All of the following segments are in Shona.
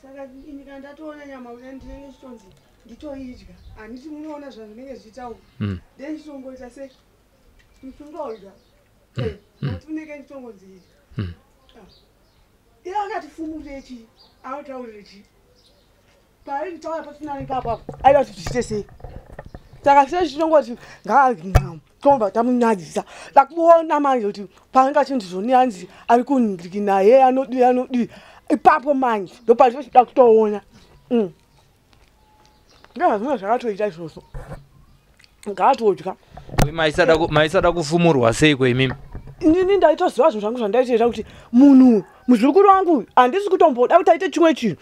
Saka ini kana ndatoona nyama kudai ndinenge ndichitonzi nditoidya, handiti munoona zvazvinenge zvichitaura. Then ndichitongoita se ndingodya, nokuti unenge ndichitongonzi idya. Iye akati fumure chii, anotaurire chii paaitaura pasina ipapo apo aida kuti zviite sei. Saka sei chichitongoti ngatomba tamunyadzisa, takuona manje kuti paanga achinzi zvoni anzi ari kundiriki naye anodii anodii ipapo manje ndopatinochida kutoona. Ndozvazvimwe zvakatoita izvozvo, ngaatodya. Maisada kufumurwa seiko imimi? Inini ndaitoziva zvinhu zvangu zvandaitoita kuti munhu muzukuru wangu handisi kutomboda kuti aite chimwe chinhu.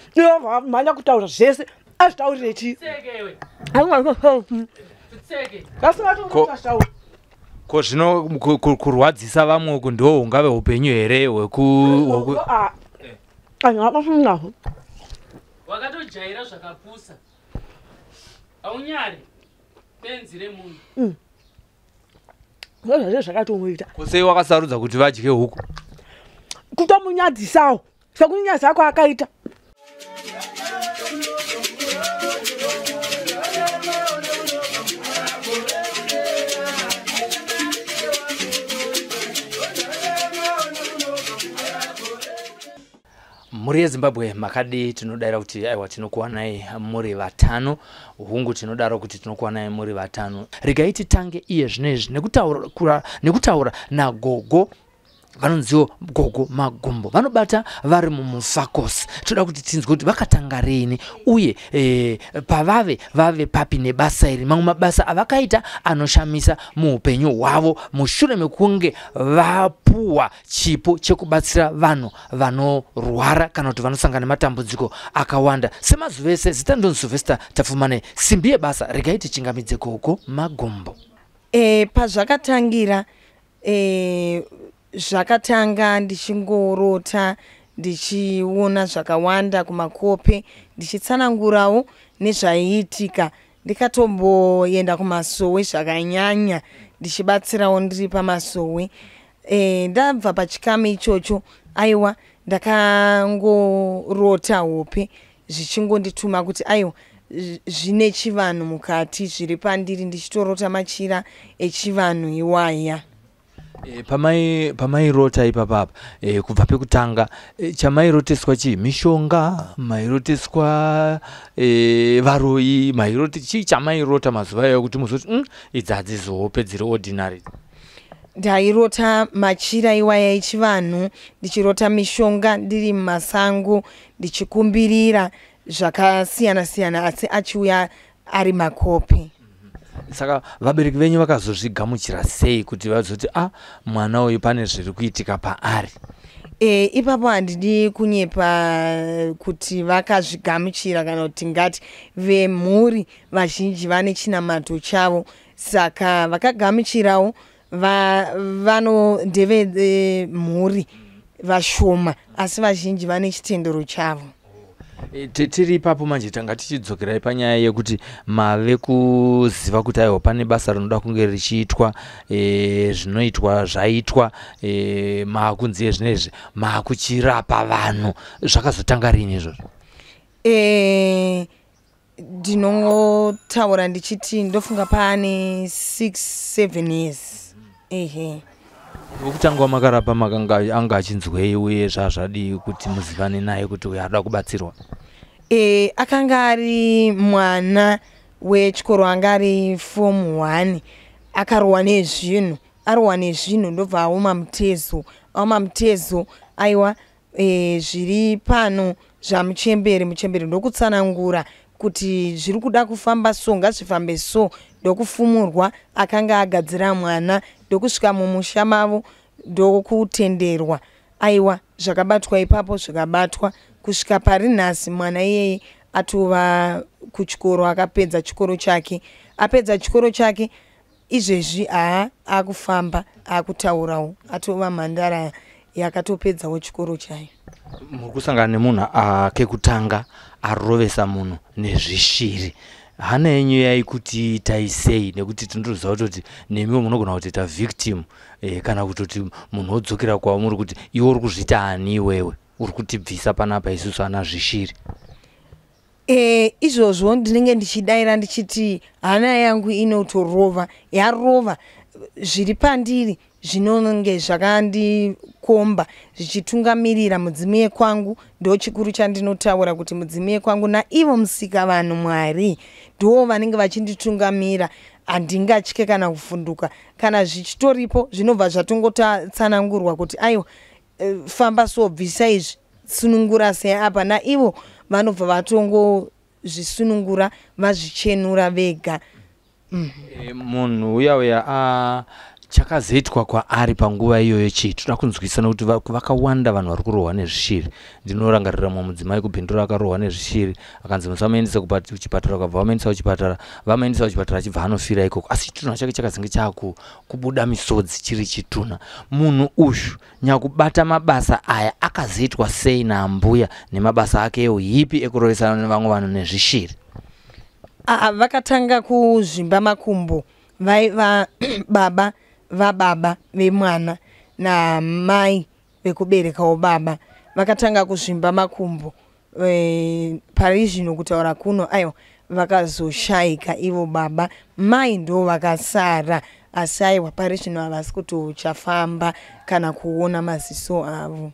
Mhanya kutaura zvese azvitaurire chii. Ko zvino kurwadzisa vamwe uku ndo hungave upenyu here hweku Anhu wakatojaira zvakapusa, aunyari benzi remunhu. Ndozvazvo zvakatongoita. Ko sei wakasarudza kuti vadye huku? Kutomunyadzisawo sekunyadzisa kwaakaita. Mhuri yeZimbabwe, makadi? Tinodayira kuti aiwa, tinokuwanai muri vatano. Hungu, tinodaro kuti tinokuwanai muri vatano. Regai titange iye zvino izvi nekutaura nagogo vanonziwo Gogo Magumbo, vanobata vari mumufakosi. Toda kuti tinzwe kuti vakatanga rini uye pavave vave papi nebasa iri, mamwe mabasa avakaita anoshamisa muupenyu hwavo mushure mekunge vapuwa chipo chekubatsira vanhu vanorwara kana kuti vanosangana nematambudziko akawanda. Semazuva ese, zita ndonzi Sylvester Tapfumane, simbi yebasa. Regai tichingamidze Gogo Magumbo. Pazvakatangira, zvakatanga ndichingorota, ndichiona zvakawanda kumakope, ndichitsanangurawo nezvaiitika. Ndikatomboenda kumasowe zvakanyanya, ndichibatsirawo ndiri pamasowe. Ndabva pachikamu ichocho, aiwa, ndakangorota hope zvichingondituma kuti aiwa, zvine chivanhu mukati zviri pandiri, ndichitorota machira echivanhu iwaya. Pamairota ipapapa, kubva pekutanga, chamairoteswa chii? Mishonga mairoteswa, varoyi mairoti, chii chamairota mazuva ayo kuti muzoti, idzi hadzizohope dziri ordinary"? Ndairota machira iwaya echivanhu, ndichirota mishonga ndiri mumasango, ndichikumbirira zvakasiyana siyana, asi achiuya ari makopi. Saka vabereki venyu vakazozvigamuchira sei kuti vazoti, "A, mwana uyu pane zviri kuitika paari"? Ipapo handidi kunyepa kuti vakazvigamuchira kana kuti ngati vemhuri vazhinji vane chinamato chavo, saka vakagamuchirawo vano ndevemhuri vashoma, asi vazhinji vane chitendero chavo. Tiri ipapo manje, tanga tichidzokerai panyaya yekuti mave kuziva kuti aiwa, pane basa rinoda kunge richiitwa. Zvinoitwa zvaitwa, maakunziye zvinezvi maakuchirapa vanhu. Zvakazotanga rini izvozvo? Ndinotaura ndichiti ndofunga paane 6 7 years, ehe. Wekutanga wamakarapa makanga anga achinzwei, uye zvazvadii kuti muzivane naye kuti uyu arida kubatsirwa? Akanga ari mwana wechikoro, anga ari form 1. Akarohwa nezvinhu, arohwa nezvinhu ndobva aoma mutezo. Aoma mutezo, aiwa, zviri pano zvamuchembere. Muchembere ndokutsanangura kuti zviri kuda kufamba so, ngazvifambe so, ndokufumurwa. Akanga agadzira mwana, ndokusvika mumusha mavo, ndokutenderwa. Aiwa, zvakabatwa ipapo, zvikabatwa kusvika pari nhasi. Mwana iyeye atova kuchikoro, akapedza chikoro chake. Apedza chikoro chake izvezvi, haa, akufamba, akutaurawo, atova mhandara yakatopedzawo chikoro chayo. Muri kusangana nemunhu kekutanga arovesa munhu nezvishiri. Hana yenyu yaikuti itai sei? Nekuti tinotoziva kutoti nemiwo munogona kutoita victim, kana kutoti munhu wodzokera kwamuri kuti, "Iwe uri kuzviita ani? Iwewe uri kutibvisa panapa isusu ana zvishiri." Izvozvo ndinenge ndichidaira ndichiti hana yangu inotorova, yarova zviri pandiri zvinonge zvakandikomba zvichitungamirira mudzimu yekwangu. Ndo chikuru chandinotaura kuti mudzimu yekwangu naivo musika vanhu Mwari ndo vanenge vachinditungamira. Handingatye kana kuvhunduka, kana zvichitoripo zvinobva zvatongotsanangurwa kuti aiwa, famba so, bvisa izvi, sunungura sei apa, naivo vanobva vatongozvisunungura vazvichenura vega. Munhu uya uya chakazoitwa kwaari panguva iyoyo chii? Toda kunzwisa nekuti vakawanda vanhu vari kurohwa nezvishiri. Ndinorangarira mumwe mudzimai kuBindura akarohwa nezvishiri, akanzi musamuendese kuchipatara, akabva vamuendesa kuchipatara, vamuendesa kuchipatara achibva anofira ikoko, asi chitunha chake chakazenge chaakubuda misodzi chiri chitunha. Munhu uyu nyakubata mabasa aya akazoitwa sei naambuya nemabasa ake euipi ekurovesana nevamwe vanhu nezvishiri? Vakatanga kuzvimba makumbo vaiva baba vababa vemwana namai vekuberekawo baba, vakatanga kuzvimba makumbo. Pari zvino kutaura kuno aiwa vakazoshayika ivo baba, mai ndo vakasara, asi aiwa pari zvino havasi kutochafamba kana kuona maziso avo.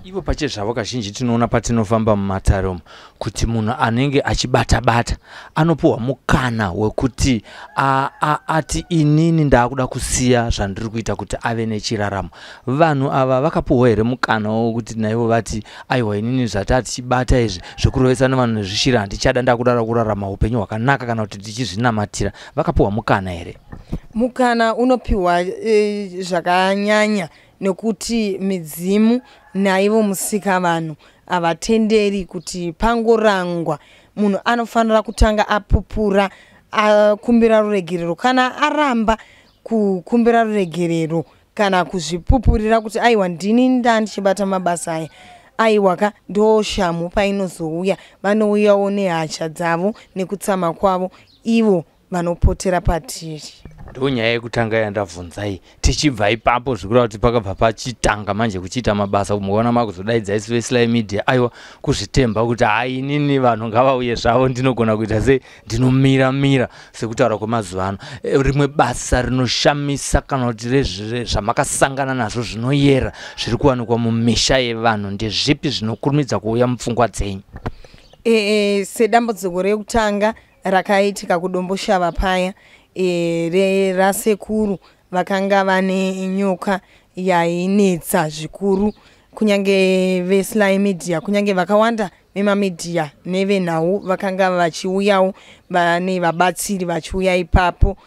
Ivo pachezvavo kazhinji tinoona patinofamba mumatare umu kuti munhu anenge achibata-bata anopuhwa mukana wekuti ati inini ndaakuda kusiya zvandiri kuita kuti ave nechiraramo. Vanhu ava vakapuhwa here mukana wekuti naivo vati aiwa inini zvataa tichibata izvi zvekurovesa nevanhu nezvishiri handichada, ndakuda kurarama upenyu hwakanaka kana kuti tichizvinamatira? Vakapuhwa mukana here? Mukana unopiwa zvakanyanya nekuti midzimu naivo musika vanhu havatenderi kuti pangorangwa. Munhu anofanira kutanga apupura, akumbira ruregerero. Kana aramba kukumbira ruregerero kana kuzvipupurira kuti aiwa ndini ndandichibata mabasa aya, aiwa ka ndo shamu painozouya. Vanouyawo nehasha dzavo nekutsama kwavo, ivo vanopotera patiri. Ndo nyaya yekutanga yandabvunzai. Tichibva ipapo zvikureva kuti pakabva pachitanga manje kuchiita mabasa, mukaona makuzodaidza isu veSly Media, aiwa kuzvitemba kuti hai inini vanhu ngavauye zvavo, ndinogona kuita sei, ndinomira mira sekutaura kwemazuva ano. Rimwe basa rinoshamisa kana kuti zvamakasangana nazvo zvinoyera zviri kuwanikwa mumisha yevanhu ndezvipi zvinokurumidza kuuya mupfungwa dzenyu? Sedambudziko rekutanga rakaitika kuDomboshava paya, rasekuru vakanga vane nyoka yainetsa zvikuru, kunyange veSly Media, kunyange vakawanda vemamidhiya nevenhau vakanga vachiuyawo vane vabatsiri vachiuya ipapo.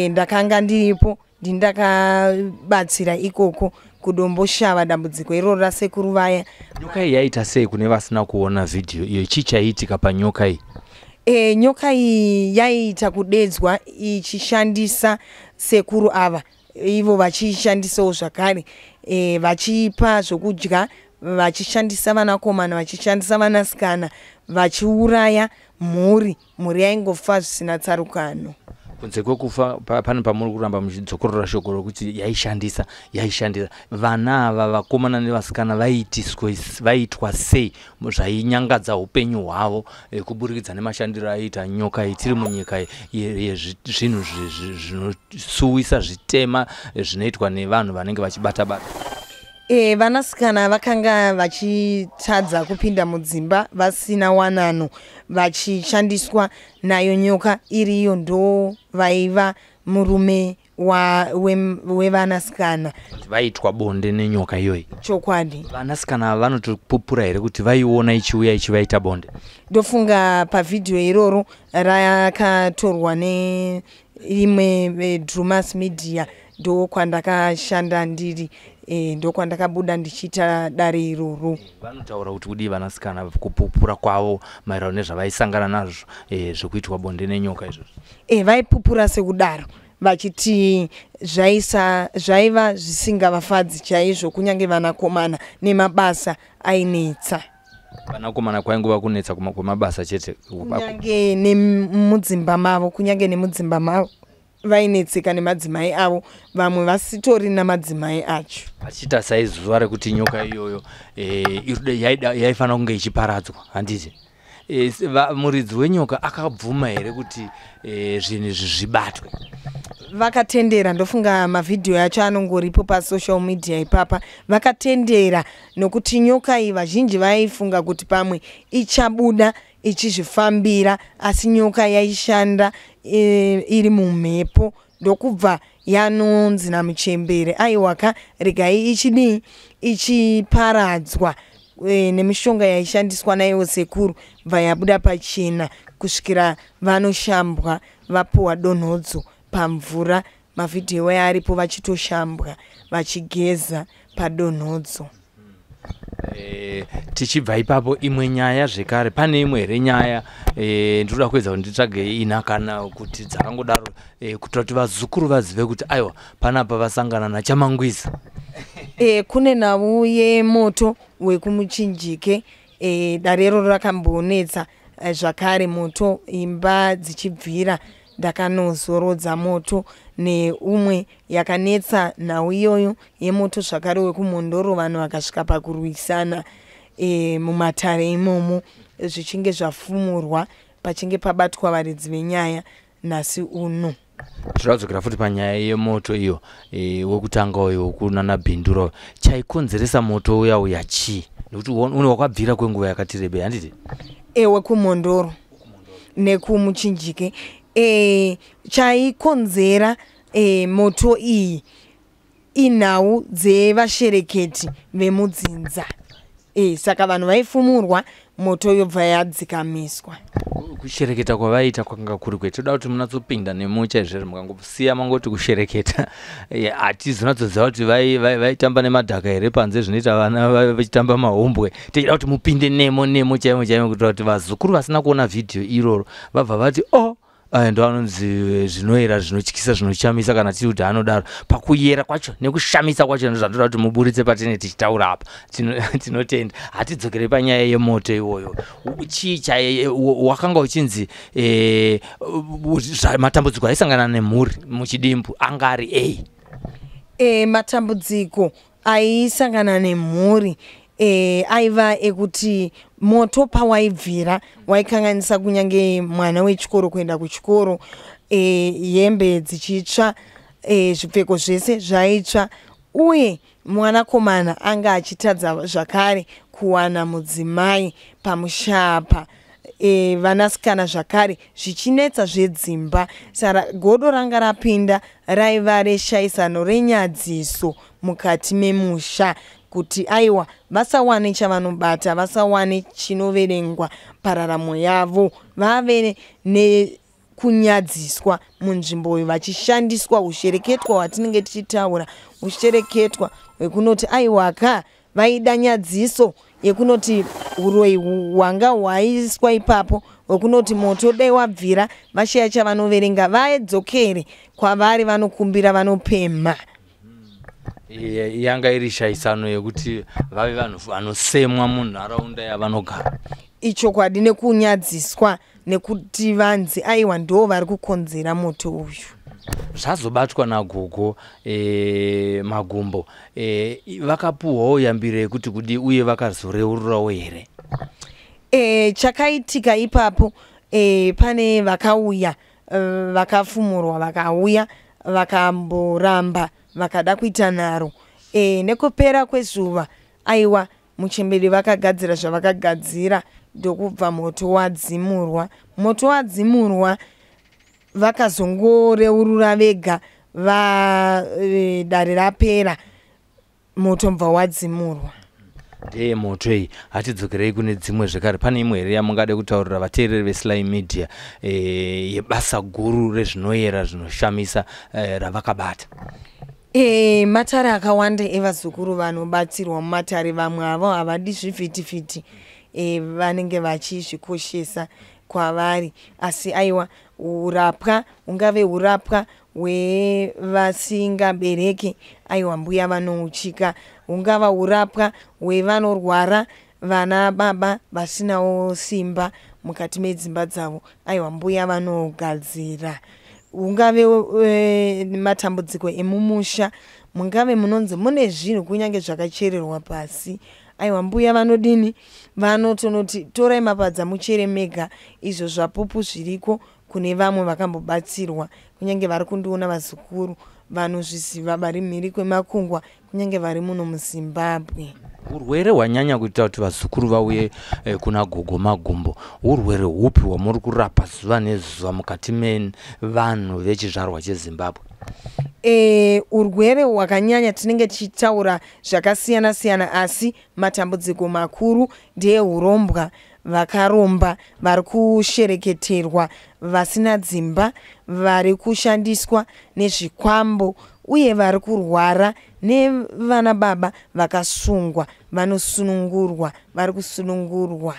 Ndakanga ndiripo, ndindakabatsira ikoko kuDomboshava dambudziko iroro rasekuru vaya. Nyoka iyi yaita sei kune vasina kuona vhidhiyo iyo? Chii chaiitika panyoka iyi? Nyoka iyi yaiita kudedzwa ichishandisa sekuru ava, ivo vachiishandisawo zvakare, vachiipa zvokudya, vachishandisa vanakomana, vachishandisa vanasikana, vachiuraya mhuri. Mhuri yaingofa zvisina tsarukano. Kunze kwekufa pane pamuri kuramba muchidzokorora shoko rokuti yaishandisa vana ava vakomana nevasikana vaiitwa sei zvainyangadza upenyu hwavo kuburikidza nemashandiro aiita nyoka iyi? Tiri munyika yezvinhu zvinosuwisa zvitema zvinoitwa nevanhu vanenge vachibata-bata. Vanasikana vakanga vachitadza kupinda mudzimba vasina wanano, vachishandiswa nayo nyoka iriyo, ndo vaiva murume wevanasikana. Vaitwa bonde nenyoka iyoyi? Chokwadi. Vanasikana vanotopupura here kuti vaiona ichiuya ichivaita bonde? Ndofunga pavhidhiyo iroro rakatorwa neimwe Drumas Media, ndokwandakashanda ndiri, ndokwandakabuda ndichiita dare iroro. Vanotaura kuti kudii vanasikana kupupura kwavo maererano nezvavaisangana nazvo zvekuitwa bonde nenyoka izvozvo? Vaipupura sekudaro vachiti zvaiva zvisingavafadzi chaizvo, kunyange vanakomana nemabasa ainetsa. Vanakomana kwaingova kunetsa kwemabasa chete, kunyange nemudzimba mavo, kunyange nemudzimba mavo vainetseka nemadzimai avo, vamwe vasitori namadzimai acho. Vachiita saizuva rekuti nyoka iyoyo yaifanira kunge ichiparadzwa, handiti? Muridzi wenyoka akabvuma here kuti zvinhu izvi zvibatwe? Vakatendera, ndofunga mavhidhiyo acho anongoripo pasocial media ipapa. Vakatendera nokuti nyoka iyi vazhinji vaifunga kuti pamwe ichabuda ichizvifambira, asi nyoka yaishanda iri mumhepo, ndokubva yanonzi namuchembere aiwaka regai ichidii, ichiparadzwa nemishonga yaishandiswa naiwo sekuru, bva yabuda pachena kusvikira vanoshambwa vapuwa donhodzo pamvura. Mavhidhiyo aripo vachitoshambwa vachigeza padonhodzo. Tichibva ipapo, imwe nyaya zvekare, pane imwe here nyaya, ndinoda kuedza kuti nditsvage ina kana kuti dzakangodaro, kuitira kuti vazukuru vazive kuti aiwa panapa vasangana nachamangwiza? Kune nhau yemoto wekumuchinjike. Dare roro rakambonetsa zvakare, moto imba dzichibvira, ndakanozorodza moto. Neumwe yakanetsa nhau iyoyo yemoto zvakare wekuMhondoro, vanhu vakasvika pakurwisana mumatare imomo, zvichinge zvafumurwa pachinge pabatwa varidzi venyaya nhasi uno. Tinoda kudzokera futi panyaya yemoto iyo, wekutanga uyo wekunana Bhindura. Chaikonzeresa moto uya uya chii? Nekuti une wakabvira kwenguva yakati rebei, handiti? Wekumhondoro nekumuchinjike, chaikonzera moto iyi inhau dzevashereketi vemudzinza. Saka vanhu vaifumurwa, moto yobva yadzikamiswa. Kushereketa kwavaita kwakanga kuri kwei? Toda kuti munatsopinda nemo chaizvo. Mukangosiya mangoti kushereketa, hatizonatsoziva kuti vaitamba nemadhaka here panze, zvinoita vana vachitamba mahumbwe. Tichida kuti mupinde nemo nemo chaimo chaimo, kuitira kuti vazukuru vasina kuona vhidhiyo iroro vabva vati, "O, aya ndo anonzi zvinoyera, zvinotyisa, zvinoshamisa." Kana tiri kuti anodaro pakuyera kwacho nekushamisa kwacho, ndo zvandoda kuti muburitse patine tichitaura apa. Tinotenda. Hatidzokerei panyaya yemoto iwoyo. Chii chai wakanga uchinzi matambudziko aisangana nemhuri muchidimbu anga ari ei? Matambudziko aisangana nemhuri aiva ekuti moto pawaibvira waikanganisa kunyange mwana wechikoro kuenda kuchikoro, hembe dzichitsva, zvipfeko zvese zvaitsva, uye mwanakomana anga achitadza zvakare kuwana mudzimai pamushapa, vanasikana zvakare zvichinetsa zvedzimba. Saka godo ranga rapinda raiva reshayisano, renyadziso mukati memusha, kuti aiwa vasawane chavanobata, vasawane chinoverengwa pararamo yavo, vave nekunyadziswa munzvimbo iyo, vachishandiswa ushereketwa hwatinenge tichitaura, ushereketwa hwekunoti aiwaka vaida nyadziso yekunoti uroyi hwanga hwaiswa ipapo, hwekunoti moto dai wabvira vashaya chavanoverenga, vadzokere kwavari vanokumbira, vanopemha. Yanga iri shayisano yekuti vave vanhu vanosemwa munharaunda yavanogara. Ichokwadi, nekunyadziswa, nekuti vanzi aiwa ndo vari kukonzera moto uyu. Zvazobatwa nagogo Magumbo, vakapuhwawo yambiro yekuti kudi, uye vakazoreururawo here? Chakaitika ipapo, pane vakauya, vakafumurwa, vakauya vakamboramba, vakada kuita nharo. Nekupera kwezuva aiwa muchemberi vakagadzira zvavakagadzira, ndokubva moto wadzimurwa. Moto wadzimurwa, vakazongoreurura vega va dare rapera, moto mubva wadzimurwa. Ndeye moto iyi. Hatidzokerei kune dzimwe zvekare. Pane imwe here yamungade kutaurira vateereri veSly Media, yebasa guru rezvinoyera zvinoshamisa ravakabata? Matare akawanda evazukuru vanobatsirwa mumatare. Vamwe avo havadi zvivhitivhiti, vanenge vachizvikoshesa kwavari, asi aiwa urapwa ungave urapwa hwevasingabereki, aiwa mbuya vanouchika, hungava urapwa hwevanorwara, vana baba vasinawo simba mukati medzimba dzavo, aiwa mbuya vanogadzira, ungave matambudziko emumusha, mungave munonzi mune zvinhu kunyange zvakachererwa pasi. Aiwa, mbuya vanodini? Vanotonoti torai mapadza muchere mega. Izvo zvapupu zviriko kune vamwe vakambobatsirwa, kunyange vari kundiona vazukuru vanozviziva vari mhiri kwemakungwa, kunyange vari muno muZimbabwe. Urwere hwanyanya kuita kuti vazukuru vauye kuna Gogo Magumbo, urwere hupi hwamuri kurapa zuva nezuva mukati mevanhu vechizvarwa cheZimbabwe? Urwere hwakanyanya tinenge tichitaura zvakasiyana siyana, asi matambudziko makuru ndeeurombwa. Vakaromba vari kushereketerwa, vasina dzimba, vari kushandiswa nezvikwambo, uye vari kurwara, nevana baba vakasungwa vanosunungurwa, vari kusunungurwa.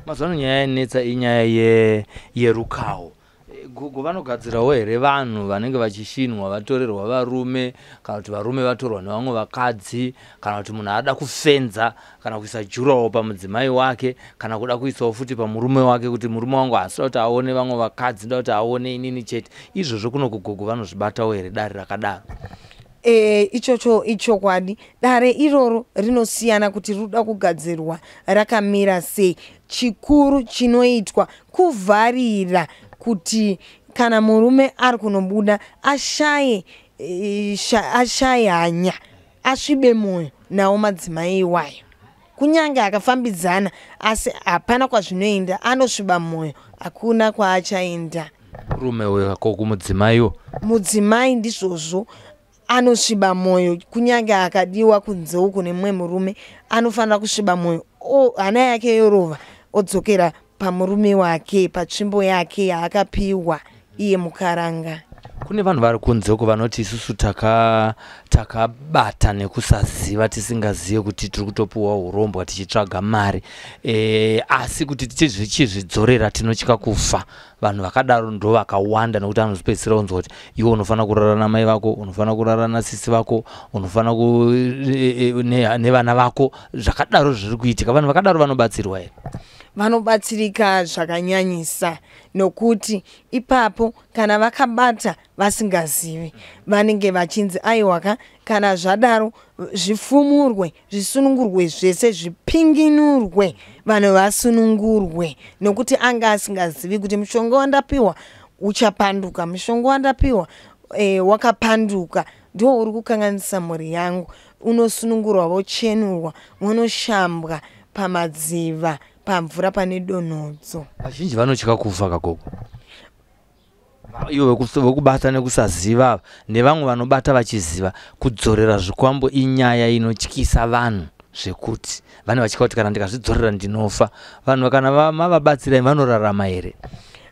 Mazuva ano nyaya yanetsa inyaya yerukawo. Gogo vanogadzirawo here vanhu vanenge vachishinwa, vatorerwa varume, kana kuti varume vatorwa nevamwe vakadzi, kana kuti munhu ada kufenza kana kuisa jurawo pamudzimai wake, kana kuda kuisawo futi pamurume wake, kuti murume wangu haasida kuti aone vamwe vakadzi, ndoda kuti aone inini chete? Izvozvo kuno kugogo vanozvibatawo here, dare rakadaro? Ichocho ichokwadi. Dare iroro rinosiyana kuti rinoda kugadzirwa rakamira sei. Chikuru chinoitwa kuvharira kuti kana murume ari kunobuda ashaye ashaye hanya, asvibe mwoyo nawo madzimai iwayo. Kunyange akafambidzana, asi hapana kwazvinoenda, anosviba mwoyo, hakuna kwaachaenda. Murume uyo ko kumudzimaiwo? Mudzimai ndizvozvo, anosviba mwoyo. Kunyange akadiwa kunze uku nemumwe murume, anofanira kusviba mwoyo, hana yake yorova, odzokera pamurume wake, patsvimbo yake yaakapiwa iye mukaranga. Kune vanhu vari kunze uko vanoti isusu takabata nekusaziva, tisingazive kuti tiri kutopiwa urombwa tichitsvaga mari, asi kuti tichizvidzorera tinotya kufa. Vanhu vakadaro ndo vakawanda, nekuti anozopedzisira unzwa kuti iwe unofanira kurara namai vako, unofanira kurara nasisi vako, unofanira nevana vako. Zvakadaro zviri kuitika. Vanhu vakadaro vanobatsirwa here? Vanobatsirika zvakanyanyisa, nokuti ipapo kana vakabata vasingazivi, vanenge vachinzi aiwaka, kana zvadaro zvifumurwe, zvisunungurwe zvese, zvipinginurwe, vanhu vasunungurwe, nokuti anga asingazivi kuti mushonga wandapiwa uchapanduka, mushonga wandapiwa wakapanduka, ndo uri kukanganisa mhuri yangu. Unosunungurwa, vochenurwa, vonoshambwa pamadziva, pamvura pane donhodzo. Vazhinji vanotya kufa kagogo, ivo vekubata nekusaziva nevamwe vanobata vachiziva. Kudzorera zvikwambo inyaya inotyisa vanhu, zvekuti vane vachitya kuti kana ndikazvidzorera ndinofa. Vanhu kana mavabatsirai vanorarama here?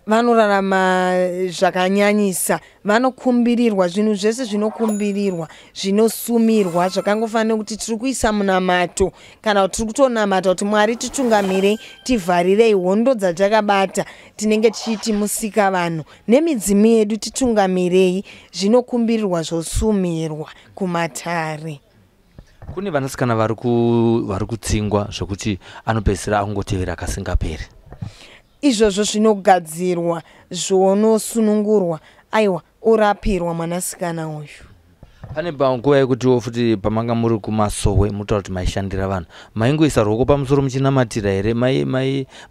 Vanorarama zvakanyanyisa. Vanokumbirirwa zvinhu zvese, zvinokumbirirwa, zvinosumirwa, zvakangofanira kuti tiri kuisa munamato, kana kuti tiri kutonamata kuti Mwari titungamirei, tivharirei hondo dzatakabata. Tinenge tichiti musika vanhu nemidzimu yedu titungamirei. Zvinokumbirirwa, zvosumirwa kumatare. Kune vanasikana vari kutsingwa zvokuti anopedzisira akungotevera kasingaperi. Izvozvo zvinogadzirwa, zvonosunungurwa, aiwa, orapirwa mwanasikana uyu. Pane panguva yekutiwo futi pamanga muri kumasowe, mutaura kuti maishandira vanhu, maingoisa ruoko pamusoro muchinamatira here?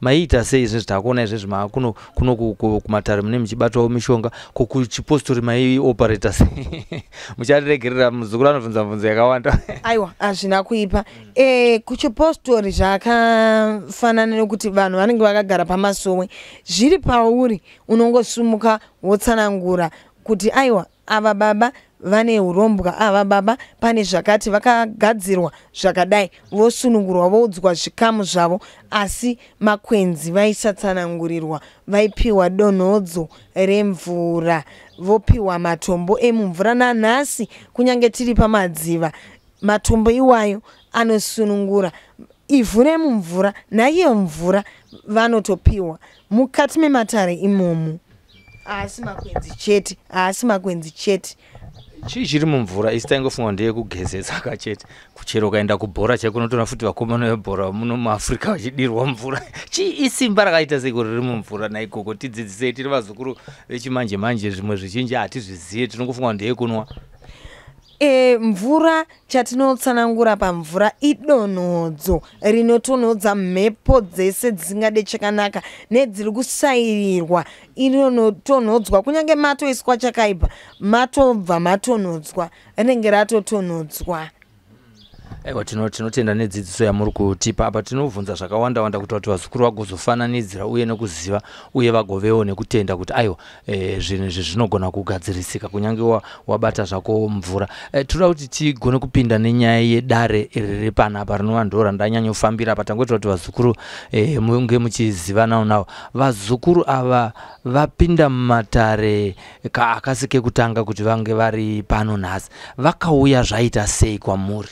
Maiita sei izvezvi takuona izvezvi maakuno kuno kumatare mune muchibatawo mishonga? Ko kuchipostori maioperata sei? Muchatiregerera, muzukuru anobvunza mibvunzo yakawanda. Aiwa, hazvina kuipa. Kuchipostori zvakafanana nekuti vanhu vanenge vakagara pamasowe, zviri pauri unongosumuka wotsanangura kuti aiwa, ava baba vane urombwa, ava baba pane zvakati, vakagadzirwa zvakadai, vosunungurwa, voudzwa zvikamu zvavo. Asi makwenzi vaisatsanangurirwa, vaipiwa donhodzo remvura, vopiwa matombo emumvura. Nanhasi kunyange tiri pamadziva, matombo iwayo anosunungura, ivhu remumvura naiyo mvura vanotopiwa mukati mematare imomo. Haasi makwenzi chete, haasi makwenzi chete. Chii chiri mumvura? Isi taingofunga ndeyekugezesa kachete. Kuchero ukaenda kubhora chaiko unotoona futi vakomana vebhora muno muAfrica vachidirwa mvura. Chii, isimba rakaita seiko riri mumvura naikoko? Tidzidzisei, tiri vazukuru vechimanje manje, zvimwe zvizhinji hatizvizive, tinongofunga ndeyekunwa. Mvura, chatinotsanangura pamvura idonhodzo rinotonhodza mhepo dzese dzisingade chakanaka nedziri kusairirwa. Inotonhodzwa kunyange matoiswa chakaipa, matobva matonhodzwa, rinenge ratotonhodzwa. Aiwa, tinotenda nedzidziso yamuri kutipa apa. Tinobvunza zvakawanda wanda kuita kuti vazukuru vagozofananidzira uye nekuziva uye vagovewo nekutenda kuti aiwa, zvinhu izvi zvinogona kugadzirisika kunyange wabata zvako mvura. Toda kuti tigone kupinda nenyaya yedare riri panapa, rinova ndo randanyanyofambira apa. Tangoitira kuti vazukuru munge muchizivanawo navo. Vazukuru ava vapinda mumatare akasi kekutanga kuti vange vari pano nhasi. Vakauya zvaita sei kwamuri?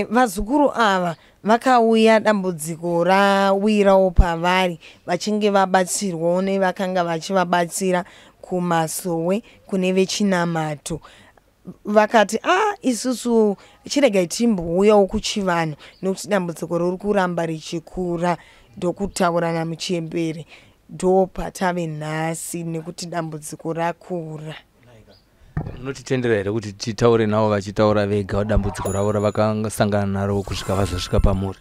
Vazukuru ava vakauya dambudziko rawirawo pavari, vachinge vabatsirwawo nevakanga vachivabatsira kumasowe kune vechinamato. Vakati, a isusu chiregai timbouyawo kuchivanhu nekuti dambudziko riri kuramba richikura. Ndokutaura namuchembere, ndopatave nhasi nekuti dambudziko rakura. Munotitendera here kuti titaure navo vachitaura vega dambudziko ravo ravakasangana naro kusvika vazosvika pamuri?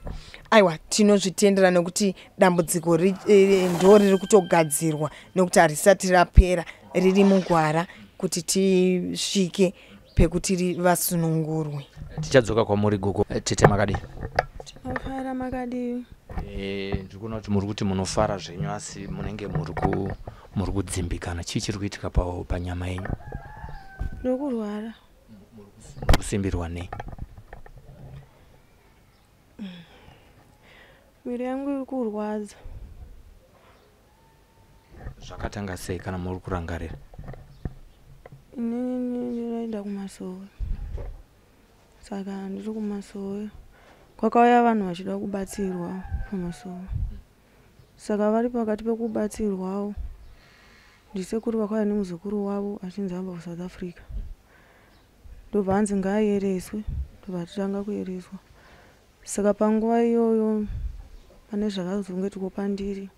Aiwa, tinozvitendera nekuti dambudziko ndo riri kutogadzirwa, nekuti harisati rapera, riri mugwara kuti tisvike pekuti vasunungurwe. Tichadzoka kwamuri, gogo. Tete, makadii? Tinofara, makadii? Ndiri kuona kuti muri kuti munofara zvenyu, asi munenge muri kudzimbikana. Chii chiri kuitika panyama yenyu? Nokurwara. Muri kusimbirwa nei? Miviri yangu iri kurwadza. Zvakatanga sei kana muri kurangarira? Inini ndinoenda kumasowe, saka ndiri kumasowe kwakauya vanhu vachida kubatsirwa pamasowe. Saka vari pakati pekubatsirwawo, ndisekuru vakauya nemuzukuru wavo achinzi abva kuSouth Africa, ndobva anzi ngaayereswe, ndobva titanga kuyereswa. Saka panguva iyoyo pane zvakazongoitwa pandiri.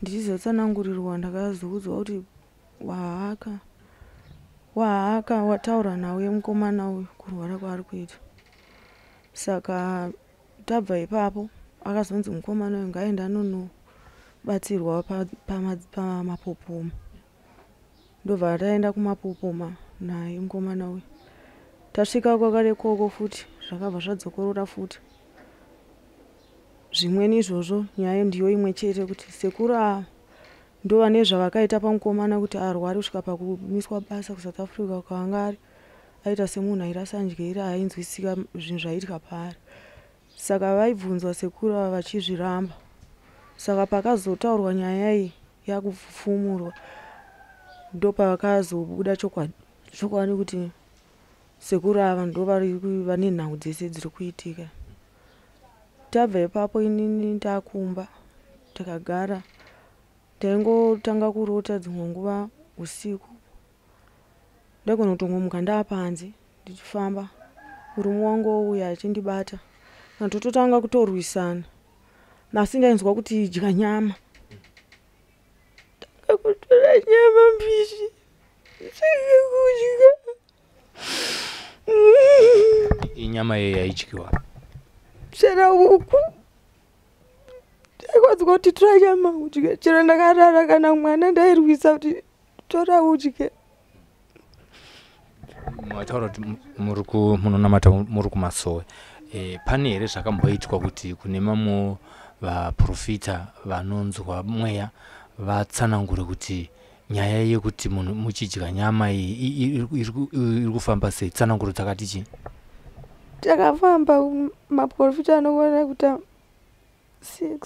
Ndichizotsanangurirwa, ndakazoudzwa kuti wahaka wahaka wataura nawe mukomana uyu kurwara kwaari kuita. Saka tabva ipapo, akazonzi mukomana uyu ngaende anonobatsirwa pamapopoma. Ndobva taenda kumapopoma naye mukomana uyu. Tasvika kwakare ikoko futi, zvakabva zvadzokorora futi zvimweni izvozvo. Nyaya ndiyo imwe chete, kuti sekuru ava ndo vane zvavakaita pamukomana kuti arware kusvika pakumiswa basa kuSouth Africa kwaanga ari. Aita semunhu airasa njere, ainzwisika zvinhu zvaiitika paari. Saka vaibvunzwa sekuru ava vachizviramba. Saka pakazotaurwa nyaya iyi yakupfumurwa, ndopakazobuda chokwadi, chokwadi kuti sekuru ava ndo vane nhau dzese dziri kuitika. Tabva ipapo, inini ndakumba, takagara, taingotanga kurota dzimwe nguva usiku. Ndaigona kutongomuka ndaapanze ndichifamba, murume wangu ouya achindibata, kana tototanga kutorwisana, asi ndainzwa kuti idya nyama. Tanga kutora nyama mbishi, tanga kudya. Inyama yei yaidyiwa? Chero huku. Ndaikwanzwa kuti tora nyama udye. Chero ndakarara, kana mwana ndairwisa kuti tora udye. Mataura kuti muri munonamata, muri kumasowe. Pane here zvakamboitwa kuti kune mamwe vaprofita vanonzwa mweya vatsanangure kuti nyaya yekuti munhu muchidya nyama iyi iri kufamba sei? Tsananguro dzakati chii? Takafamba maprofita anokwana kuita 6.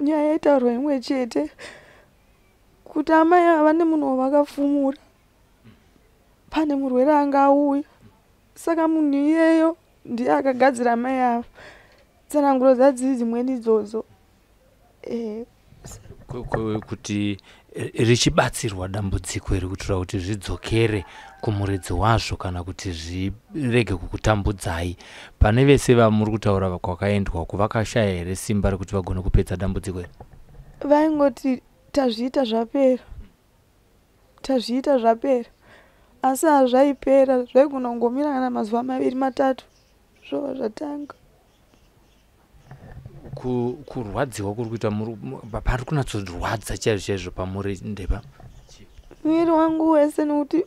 Nyaya yaitaurwa imwe chete, kuti amai ava vane munhu wavakafumura, pane murwere anga auya, saka munhu iyeyo ndiye akagadzira amai ava. Tsananguro dzadziri dzimweni idzodzo. Kuti richibatsirwa dambudziko iri kuitira kuti zvidzokere kumuridzi wazvo kana kuti zvirege kukutambudzai, pane vese vamuri kutaura kwakaendwa kuvakashaya here simba rekuti vagone kupedza dambudziko iri? Vaingoti tazviita zvapera, tazviita zvapera. Asi hazvaipera, zvaigona kungomira kana mazuva maviri matatu zvova zvatanga. Kurwadziwa kuri kuita pari kunatsorwadza chaizvo chaizvo pamuri ndepa? Muviri wangu wese, nekuti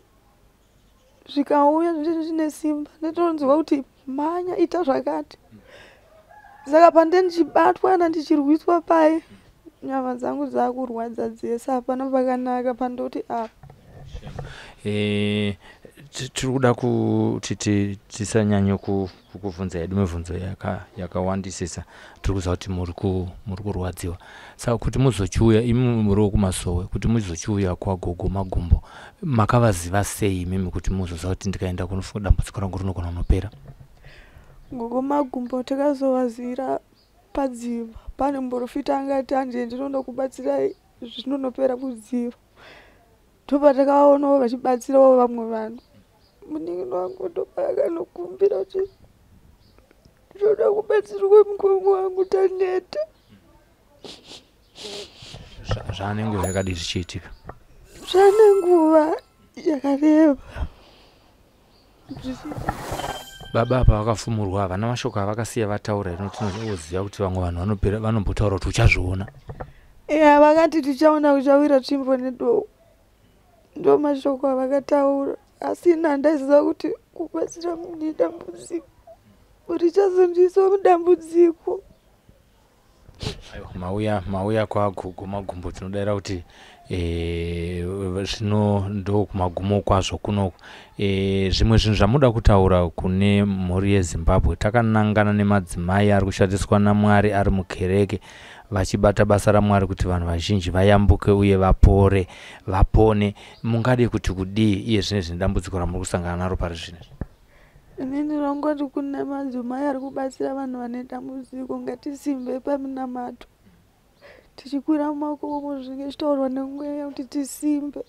zvikauya zvinenge zvine simba, ndotonzwa kuti mhanya, ita zvakati. Saka pandee ndichibatwa kana ndichirwiswa paye, nyama dzangu dzakurwadza dzese, hapana pakanaka pandoti apa. Tiri kuda kuti tisanyanye kukubvunza hedu mibvunzo yakawandisisa. Tiri kuziva kuti muri kurwadziwa. Saka kuti muzochiuya, imi muri wekuMasowe, kuti muzochiuya kwaGogo Magumbo, makavaziva sei imimi kuti muzoziva kuti ndikaenda kunofunga dambudziko rangu rinogona kunopera? Gogo Magumbo takazovazivira padziva. Pane muprofita angati anje ndinonokubatsirai zvinonopera kudziva. Ndopatakaonawo vachibatsirawo vamwe vanhu. Munin'ina wangu ndopaakanokumbira kuti ndoda kubatsirwa mukongo wangu, taneta. Zvane nguva yakadii zvichiitika? Zvane nguva yakareba. Baba apa vakafumurwa, havana mashoko avakasiya vataura here? Tinoziva kuti vamwe vanhu vanombotaura kuti uchazviona. Ya, vakati tichaona kuchawira tsvimbo nedohwe. Ndo mashoko avakataura. Asi ini handaiziva kuti kubatsira munhu idambudziko, richazondiisa mudambudziko. Aiwa, mauya kwaGogo Magumbo, tinodaira kuti zvino ndo kumagumo kwazvo kunoku. Zvimwe zvinhu zvamuda kutaura kune mhuri yeZimbabwe, takanangana nemadzimai ari kushandiswa naMwari ari mukereke vachibata basa raMwari kuti vanhu vazhinji vayambuke uye vapore, vapone. Mungade kuti kudii iye zvinezvi nedambudziko ramuri kusangana naro pari zvinezvi? Ini ndinongoti kune madzimai ari kubatsira vanhu vane dambudziko, ngatisimbe paminamato. Tichikwira mumakomo zvinenge zvichitaurwa nemweya kuti tisimbe.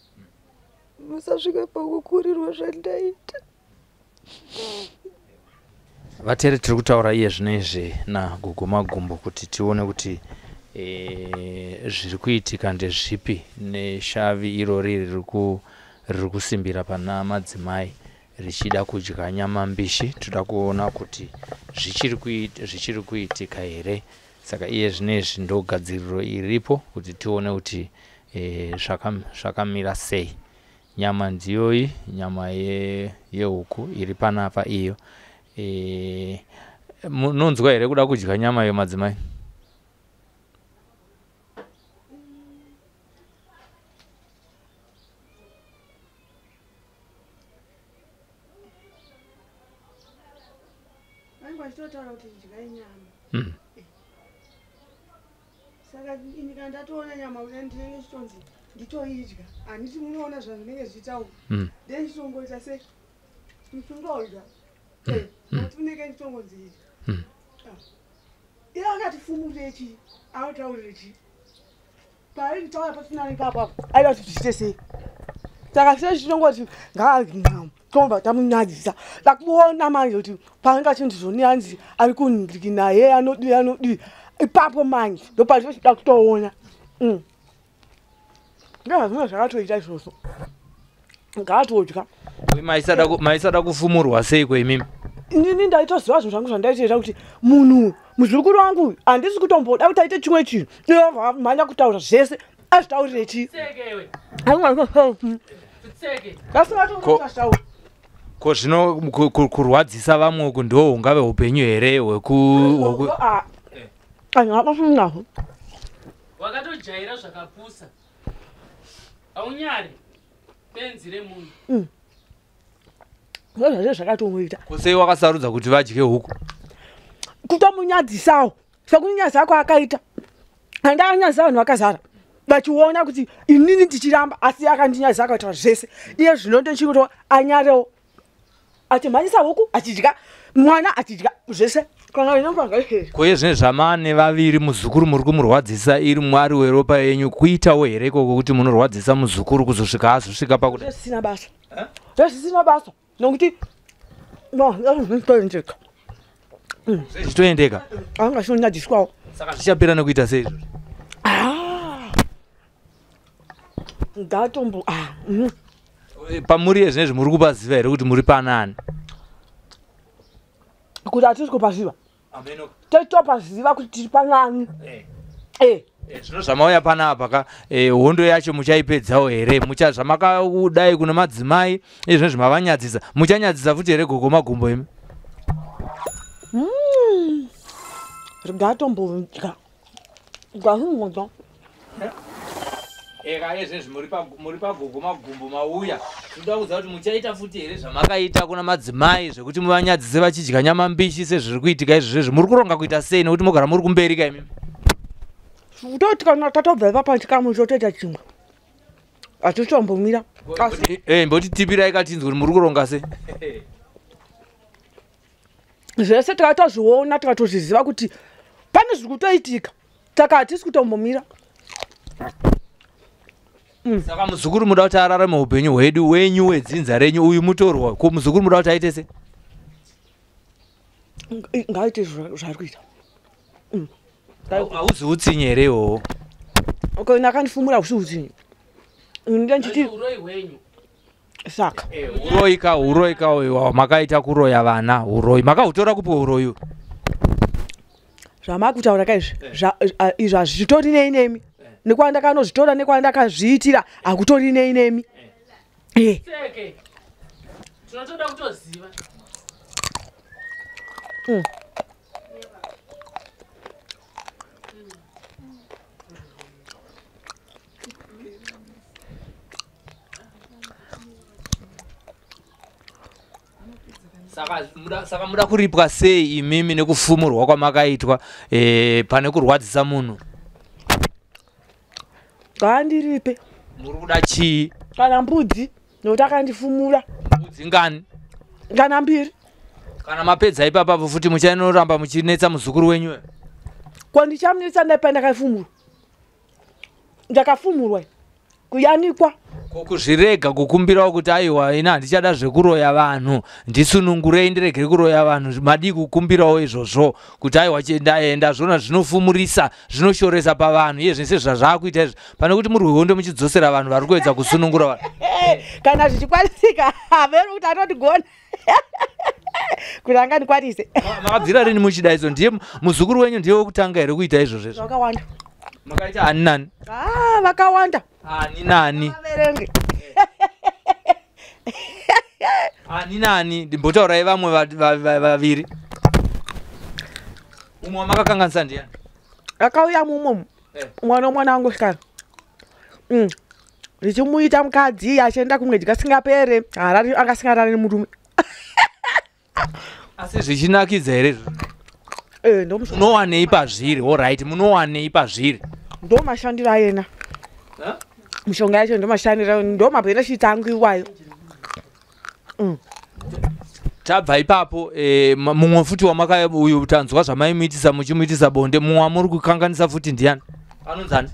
Musasvike pakukurirwa zvandaita. Vateere, tiri kutaura iye zvino izvi naGogo Magumbo kuti tione kuti zviri kuitika ndezvipi neshavi irori riri kusimbira pana madzimai richida kudya nyama mbishi. Toda kuona kuti zvichiri kuitika here. Saka iye zvinezvi ndo gadziriro iripo kuti tione kuti zvakamira sei. Nyama ndiyoyi, nyama yehuku iri panapa iyo. Munonzwa here kuda kudya nyama iyo madzimai? Vanenge vachitotaura kuti dyai nyama. Saka ini kana ndatoona nyama kudai ndinenge ndichitonzi nditoidya. Handiti munoona zvazvinenge zvichitaura. Then ndichitongoita sei? Ndichingodya. Nokuti unenge ndichitongonzi idya. Iye akati fumure chii? Anotaurire chii? Paari kutaura pasina ipapo apo, aida kuti zviite sei? Saka sei tichingoti ngatomba tamunyadzisa. Takuona manje kuti paanenge achinzi zvoni anzi ari kundiki naye anodii anodii. Ipapo manje ndopatinochida kutoona. Ndozvimwe zvakatoita izvozvo. Ngaatodya. Maisada kufumurwa seiko imimi? Inini ndaitoziva zvinhu zvangu zvandaitoita kuti munhu muzukuru wangu handisi kutomboda kuti aite chimwe chinhu. Iye mhanya kutaura zvese azvitaurire chii? Ko zvino kurwadzisa vamwe uku ndo hungave upenyu here hweku Wakatojaira zvakapusa. Aunyari benzi remunhu. Ndozvazvo zvakatomuita. Ko sei wakasarudza kuti vadye huku? Kutomunyadzisawo. Sekunyadzisa kwaakaita. Handakanyadzisa vanhu vakazara. Vachiona kuti inini ndichiramba asi akandinyadzisa akaita zvese. Iye zvino ndechikuti anyarewo. Achimhanyisa huku achidya, mwana achidya zvese. Kana inopanga ihe. Ko iye zvino zvamane vaviri muzukuru muri kumurwadzisa iri mwari weropa yenyu kuitawo here ikoko kuti munorwadzisa muzukuru kuzosvika azosvika pakuda? Zvisina basa. Zvisina basa. Nokuti no, zvinotoendeka. Zvichitoendeka. Anga chinonyadziswawo. Saka zvichapera nekuita sei izvozvo? Ngatombo. Pamuri yezvinezvi muri kupaziva here kuti muri panani? Kuti hatisi kupaziva. Totopaziva kuti tiri panani. Zvino zvamauya panapa ka, hondo yacho muchaipedzawo here? Mucha zvamakadai kuna madzimai izvezvi mavanyadzisa, muchanyadzisa futi here gogo Magumbo imi? Ringatombodya ngahingodya. Eka izvezvi muri pagogo Magumbo mauya, tinoda kuziva kuti muchaita futi here zvamakaita kuna madzimai zvekuti muvanyadzise vachidya nyama mbishi sezviri kuitika izvezvi? Muri kuronga kuita sei nekuti mogara muri kumberi ka imimi? Toti kana tatobva ipapa chikamu chotoita chimwe, hatitombomira. Mbotitipirai katinzwe kuti muri kuronga sei. Zvese tikatozviona tikatozviziva kuti pane zviri kutoitika, saka hatisi kutombomira. Saka muzukuru muda kuti ararame upenyu hwedu wenyu wedzinza renyu, uyu mutorwa ko muzukuru muda kuti aite sei? Ngaaite zvaari kuita. Hauzi utsinye here iwowo? Kana akandifumura hausi utsinye. Ndichiti Uroyi hwenyu. Saka Uroyi ka uyu makaita kuroya vana, uroyi makahutora kupi uroyi? Zvamakutaura ka izvi, izvi hazvitori nei nemi. Nekwandakanozvitora nekwandakazviitira hakutori nei nemi. Seke. Tinotoda kutoziva. Saka muda kuripwa sei imimi nekufumurwa kwamakaitwa pane kurwadzisa munhu? Ngandiripe. Muri kuda chii? Kana mbudzi, nokuti akandifumura. Mbudzi ngani? Kana mbiri. Kana mapedza ipapapo futi muchanoramba muchinetsa muzukuru wenyu? Ko ndichamunetsa ndaipa ndakafumurwa. Ndakafumurwa. Kuyanikwa. Ko kuzvirega kukumbirawo kuti aiwa ina handichada zvekuroya vanhu, ndisunungurei ndiregere kuroya vanhu, madii kukumbirawo izvozvo kuti aiwa ndazviona zvinofumurisa, zvinoshoresa pavanhu iye zvese zvazvaakuita izvi, pane kuti muri hondo muchidzosera vanhu vari kuedza kusunungura vanhu. Kana zvichikwanisika, haveri kuti anotigona. Kuti angandikwanise. Makabvira rini muchida izvo? Ndiye muzukuru wenyu ndiye wekutanga here kuita izvozvo izvo? Vakawanda. Makaita ani nani? Vakawanda. Ani nani? Vaverenge. Ani nani? Ndimbotaurai vamwe vaviri. Umwe wamakakanganisa ndiani? Akauya mumwe. Mwana mwana wangu sikana. Ndichimuita mukadzi achienda kumwedzi kasingapere, harari angasingarari nemurume. Asi zvichinakidza here izvo? Munowanei pazviri? Alright, munowanei pazviri? Ndo mashandiro ayena. Mishonga yacho ndo mashandiro, ndo mabhenefits angu iwayo. Tabva ipapo, mumwe futi wamaka uyu tanzwa zvamaimuitisa muchimuitisa bonde, mumwe wamuri kukanganisa futi ndiani? Anonzani?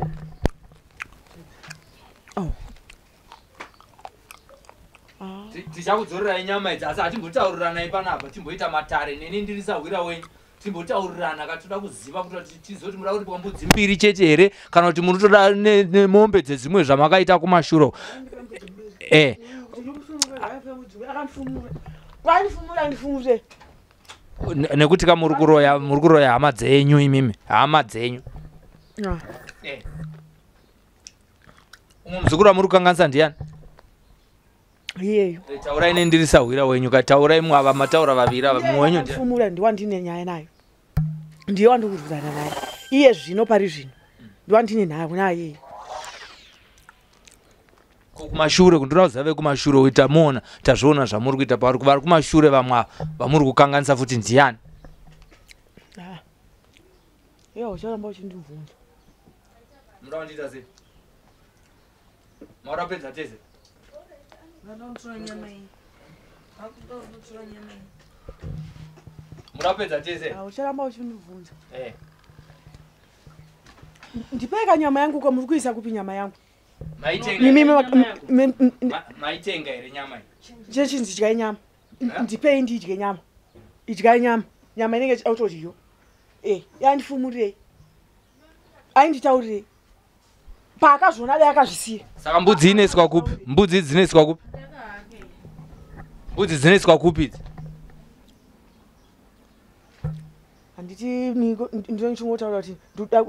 Tichakudzorerai nyama idzi, asi hatimbotaurirana panapa, timboita matare neni ndiri sahwira wenyu. Timbotaurirana ka toda kuziva kuti tizoti muda kuripwa mbudzi mbiri chete here kana kuti munotoda nemombe dzedzimwe zvamakaita kumashuro. Nekuti ka muri kuroya hama dzenyu imimi, hama dzenyu. Umwe muzukuru wamuri kukanganisa ndiani? Iyeyo. Taurai nendiri sahwira wenyu ka, taurai mwava mataura vaviri ava, mumwe wenyu ndiani? Fumura ndiwa ndine nyaya nayo. Ndiye wandikurudzana naye. Iye zvino pari zvino. Ndiwa ndine nhau naye. Ko kumashure kundoda kuziva vekumashure uita muona tazviona zvamuri kuita pavari vari kumashure vamwe vamuri kukanganisa futi ndiani? Iye ucharamba uchindibvunza. Munoda kundiita sei? Maura pedza tese. Murapedza tese. Ucharamba uchindibvunza. Ndipei ka nyama yangu ko muri kuisa kupi nyama yangu? Maitenga here nyama iyi? Chechinzi idyai nyama. Ndipei ndidye nyama. Idyai nyama. Nyama inenge autodyiwa. Yandifumurirei. Ainditaurirei. Paakazviona dai akazvisiya. Saka mbudzi inoiswa kupi? Mbudzi dzinoiswa kupi? Mbudzi dzinoiswa kupi idzi? Handiti ndinochingotaura kuti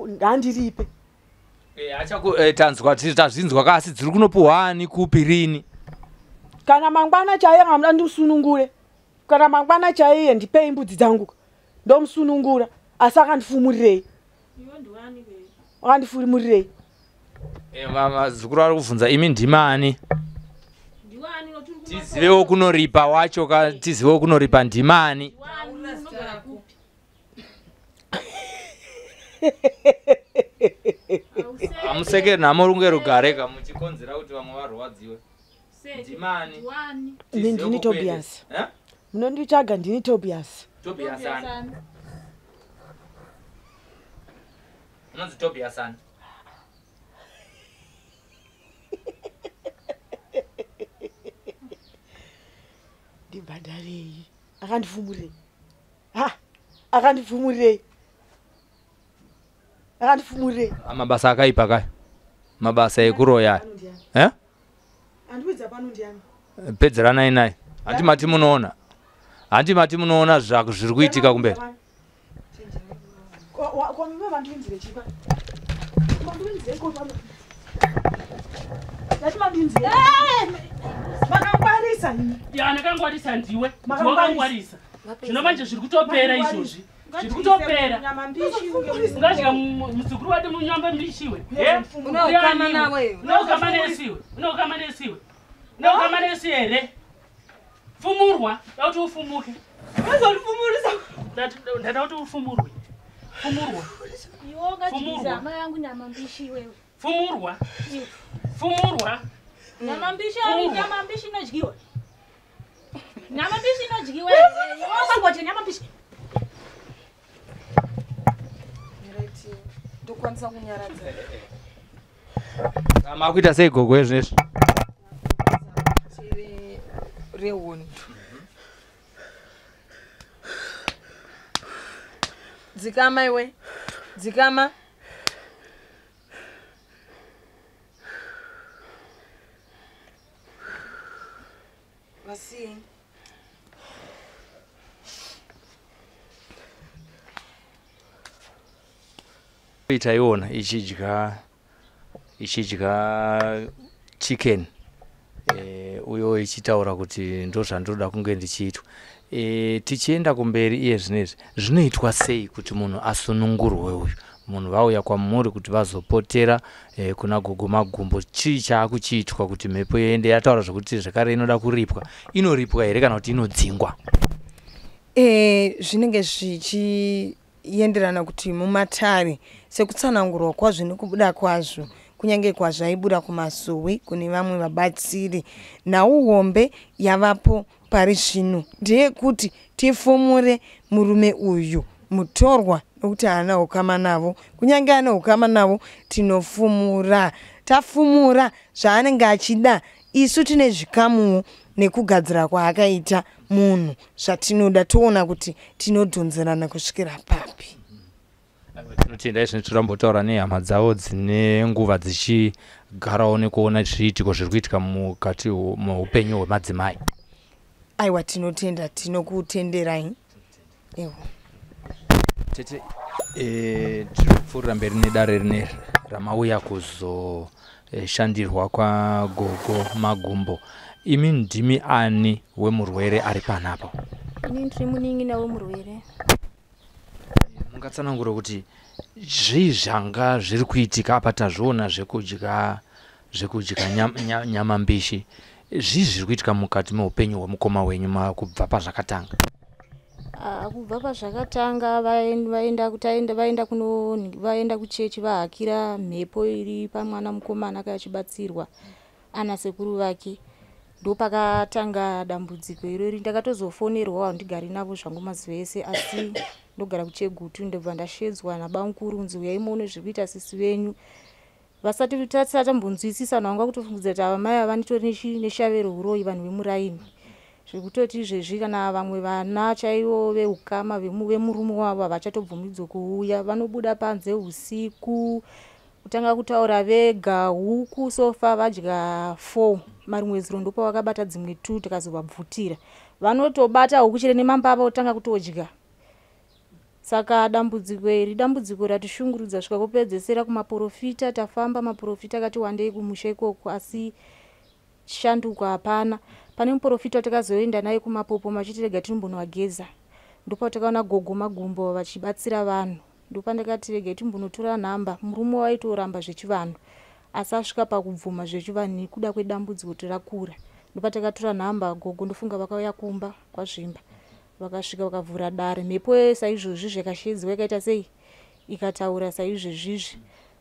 ndandiripe. Achaku tanzwa tazvinzwa kasi dziri kunopuhwa ani kupi rini? Kana mangwana chaiye ngamuda ndimusunungure. Kana mangwana chaiye ndipei mbudzi dzangu ndomusunungura, asi akandifumurirei? Akandifumurirei? Mazukuru ari kubvunza imi ndimani? Tizivewo kunoripa wacho ka, tizivewo kunoripa ndimani? Amusekeri nhamo runge rugare ka muchikonzera kuti vamwe varwadziwe. Ndimani? Ndini Tobias. Munonditsvaga ndini Tobias. Tobias ani? Unonzi Tobias ani? Ndibhadharei. Akandifumurirei? Ha, akandifumurirei? Akandifumurirei? Mabasa akaipa kaya, mabasa ekuroya. Eh? Andiudza pano ndiani? Pedzeranai naye. Handi mati munoona, handi mati munoona zviri kuitika kumberi. Kwamime vandiunzire chipa? Mandiunzireiko pano? Ndati mandiunzire. Makangwarisa imi. Ya, ndakangwarisa ndiwe. Wakangwarisa. Zvino manje zviri kutopera izvozvi. Zviri kutopera. Nyama mbishi. Ungadya muzukuru wati munyamba mbishiwe. Unoukama nawe. Unoukama nesiwe. Unoukama nesiwe. Unoukama nesi here? Fumurwa, da kuti ufumuke. Mazondifumurisa. Ndada kuti ufumurwe. Fumurwa. Iwe ungadyisa hama yangu nyama mbishi iwewe. Fumurwa. Fumurwa. Nyama mbishi, Fumurwa. nyama mbishi inodyiwa. Nyama mbishi inodyiwa. Iwe ungangodya nyama mbishi. Ndokwanisa kunyaradza. Makuita sei gogo ezvinezvi? Rehondo. Dzikama iwe. Dzikama. Vasiyei. Taiona ichidya chicken, uyo ichitaura kuti ndo zvandoda kunge ndichiitwa. Tichienda kumberi iye zvinezvi, zvinoitwa sei kuti munhu asunungurwe uyu? Munhu vauya kwamuri kuti vazopotera kuna gogo Magumbo, chii chaakuchiitwa kuti mhepo iende? Yataura zvekuti zvekare inoda kuripwa. Inoripwa here kana kuti inodzingwa? Zvinenge zvichienderana kuti mumatare sekutsanangurwa kwazvo nekubuda kwazvo, kunyange kwazvaibuda kumasowe kune vamwe vabatsiri. Nhau hombe yavapo pari zvino ndeyekuti tifumure murume uyu mutorwa, nokuti haana ukama navo. Kunyange ane ukama navo, tinofumura. Tafumura zvaanenge achida, isu tine zvikamuwo nekugadzira kwaakaita munhu zvatinoda, toona kuti tinodhonzerana kusvikira papi. Tinotenda. Izvino tirambotaura nehama dzavo dzine nguva dzichigarawo nekuona zviitiko zviri kuitika mukati muupenyu hwemadzimai. Aiwa, tinotenda, tinokutenderai. Ewo. Tete, tiri kupfuurira mberi nedare rineri ramauya kuzoshandirwa kwagogo Magumbo. Imi ndimi ani wemurwere ari panapa? Ini ndiri munin'ina wemurwere. Mungatsanangura kuti zvii zvanga zviri kuitika apa? Tazviona zvekudya nyama mbishi. Zvii zviri kuitika mukati meupenyu hwemukoma wenyu kubva pazvakatanga? Ah, kubva pazvakatanga, vaenda kutaenda vaenda kuno vaenda kuchechi, vahakira mhepo iri pamwana mukomana akachibatsirwa ana sekuru vake, ndopakatanga dambudziko irori. Ndakatozofonerwa, handigari navo zvangu mazuva ese, asi ndogara kuChegutu. Ndobva ndashedzwa nabamukuru kunzi uyai muone zviri kuita sisi venyu. Vasati tasati tambonzwisisa, vanhu vanga kutofungidzira kuti ava mai ava nditori neshave reuroyi, vanhu vemuraini, zvekutoti izvezvi kana vamwe vana chaivo veukama vemurume wavo havachatobvumidzwe kuuya. Vanobuda panze usiku, kutanga kutaura vega. Huku sofa vadya 4. Marimwe zuro ndopavakabata dzimwe 2 tikazovabvutira. Vanotobata huku chete nemambava otanga kutodya. Saka dambudziko iri dambudziko ratishungurudza svika kupedzesera kumaporofita. Tafamba maporofita akati wandei kumusha ikoko, asi shanduko hapana. Pane muporofita watakazoenda naye kumapopo machiti rega tinombonowageza, ndopatakaona gogo Magumbo vachibatsira vanhu. Ndopandakati rega timbonotora nhamba. Murume waitoramba zvechivanhu, asi asvika pakubvuma zvechivanhu nekuda kwedambudziko kuti rakura. Ndopatakatora nhamba gogo, ndofunga vakauya kumba kwaZvimba, vakasvika vakavhura dare. Mhepo saizvozvi zvakashedziwa ikaita sei, ikataura saizvezvizvi.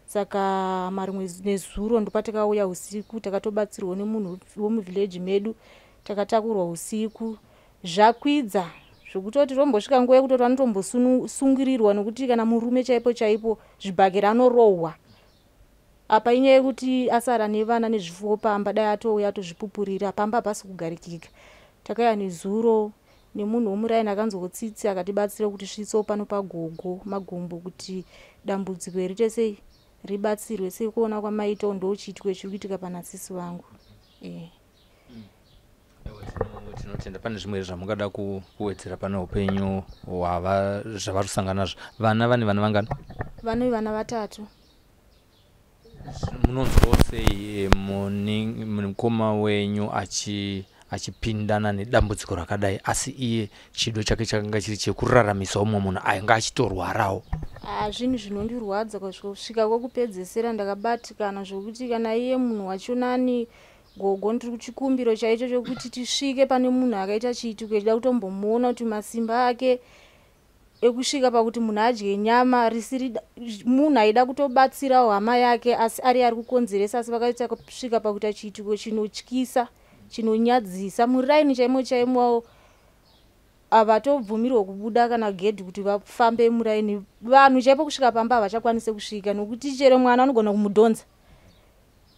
Saka marimwe nezuro ndopatakauya usiku, takatobatsirwa nemunhu wemuvhileji medu, takatakurwa usiku. Zvakwidza zvekutoti tombosvika nguva yekutoti vanotombosungirirwa, nekuti kana murume chaipo chaipo zvibhakera anorohwa. Apa inyaya yekuti asara nevana nezvifuwo pamba, dai atouya atozvipupurira, pamba hapasi kugarikika. Takauya nezuro nemunhu womuraini akanzwa tsitsi akatibatsira kuti svitsewo pano pagogo Magumbo kuti dambudziko iri tese ribatsirwe. Sekuona kwamaitawo ndochiitiko chiri kuitika pana sisi vangu. Tinotenda. Pane zvimwe zvamungada kuwedzera pane upenyu zvavari kusangana nazvo? Vana vane vana vangani? Vane vana 3. Munonzwawo sei mukoma wenyu achipindana nedambudziko rakadai, asi iye chido chake chakanga chiri chekuraramisawo mumwe munhu ainge achitorwarawo? Zvinhu zvinondirwadza kusvika kwekupedzesera ndakabatikana zvokuti kana iye munhu wachonani gogo ndiri kuchikumbiro chaicho chokuti tisvike pane munhu akaita chiitiko ichida kutombomuona kuti masimba ake ekusvika pakuti munhu adye nyama risiri munhu aida kutobatsirawo hama yake, asi ari kukonzeresa. Asi vakaita kusvika pakuita chiitiko chinotyisa chinonyadzisa muraini chaimo chaimo. Havatobvumirwa kubuda kana gedhi kuti vafambe muraini. Vanhu chaipo kusvika pamba havachakwanisi kusvika, nokuti chero mwana anogona kumudhonza.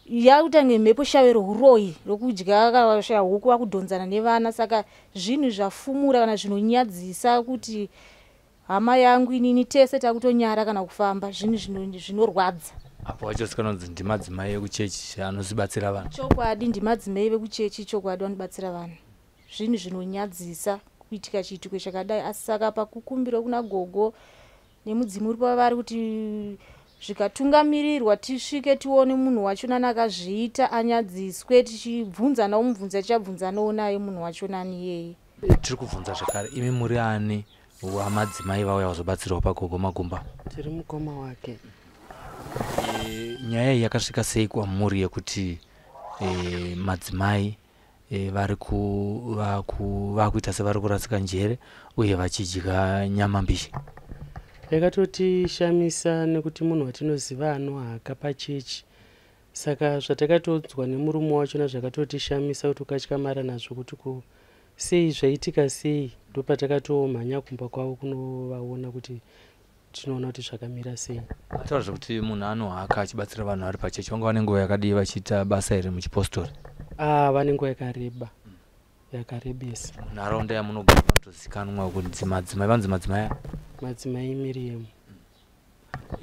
Yakutange mhepo shave rohuroyi rokudya akashaya huku vakudhonzana nevana. Saka zvinhu zvafumura kana zvinonyadzisa kuti hama yangu inini tese takutonyara kana kufamba. Zvinhu zvinorwadza. Apo wacho sikanonzi ndimadzimai ekuchechi anozibatsira vanhu. Chokwadi ndimadzimai vekuchechi, chokwadi vanobatsira vanhu. Zvinhu zvinonyadzisa kuitika chiitiko chakadai. Asi saka pakukumbira kuna gogo nemudzimu uri pavari kuti zvikatungamirirwa tisvike tione munhu wachonani akazviita anyadziswe, tichibvunzanawo mubvunzo tichabvunzanawo naye munhu wachonani iyeye. Tiri kubvunza zvakare, imi muri ani wamadzimai vauya kuzobatsirwa pagogo Magumba? Tiri mukoma wake. Nyaya iyi yakasvika sei kwamuri yekuti madzimai vari vakuita sevari kurasika njere uye vachidya nyama mbishi? Yakatotishamisa nekuti munhu watinoziva anohaka pachechi. Saka zvatakatodzwa nemurume wachona zvakatotishamisa kuti ukatyamara nazvo kuti sei zvaitika sei. Ndopatakatoomhanya kumba kwavo kunovaona kuti tinoona kuti zvakamira sei. Ataura zvekuti munhu anohaka achibatsira vanhu vari pachechi, vanga vane nguva yakadii vachiita basa iri muchipostori? Vane nguva yakareba, yakarebesa. Munharaunda yamunogara vanotozikanwa kunzi madzimai, vanonzi madzimai? Madzimai Miriam.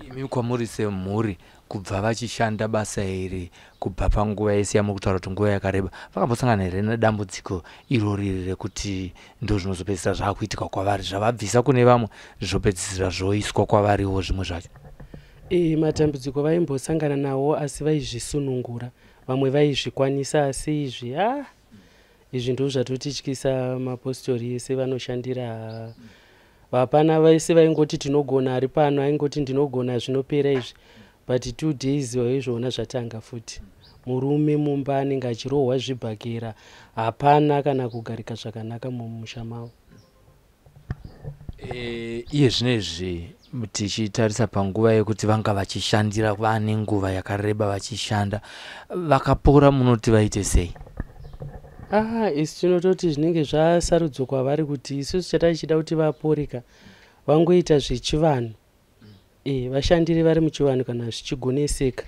Imi kwamuri semhuri, kubva vachishanda basa iri kubva panguva yese yamuri kutaura kuti nguva yakareba, vakambosangana here nedambudziko irori rekuti ndo zvinozopedzisira zvaakuitika kwavari, zvavabvisa kune vamwe zvopedzisira zvoiswa kwavariwo zvimwe zvacho? Matambudziko vaimbosangana nawo, asi vaizvisunungura. Vamwe vaizvikwanisa, asi izvi izvi ndo zvatotityisa. Mapostori ese vanoshandira vapana vese vaingoti tinogona, ari pano aingoti ndinogona, zvinopera izvi, but 2 days waizviona zvatanga futi. Murume mumba anenge achirohwa zvibhakera, hapana kana kugarika zvakanaka mumusha mavo. Iye zvinezvi tichitarisa panguva yekuti vanga vachishandira vane nguva yakareba vachishanda, vakapora munoti vaite sei? Isu tinototi zvinenge zvasarudzwa kwavari kuti isusu chataichida kuti vaporeka vangoita zvechivanhu. Vashandire vari muchivanhu kana zvichigoneseka.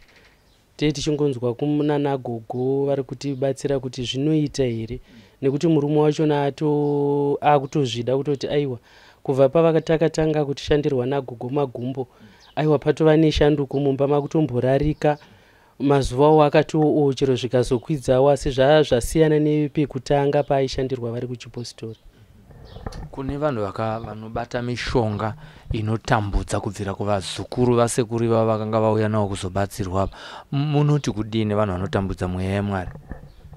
Tee tichingonzwa kunana gogo vari kutibatsira kuti zvinoita here, nekuti murume wachona akutozvida kutoti aiwa kubva pavakatakatanga kutishandirwa nagogo Magumbo, aiwa patova neshanduko mumba, makutomborarika. Mazuvawo akati oo chero zvikazokwidzawo asi zvasiyana nepekutanga paaishandirwa vari kuchipositori. Kune vanhu vanobata mishonga inotambudza kubvira kuvazukuru vasekuru ivavo vakanga vauya navo kuzobatsirwa apa. Munoti kudii nevanhu vanotambudza mweya yaMwari?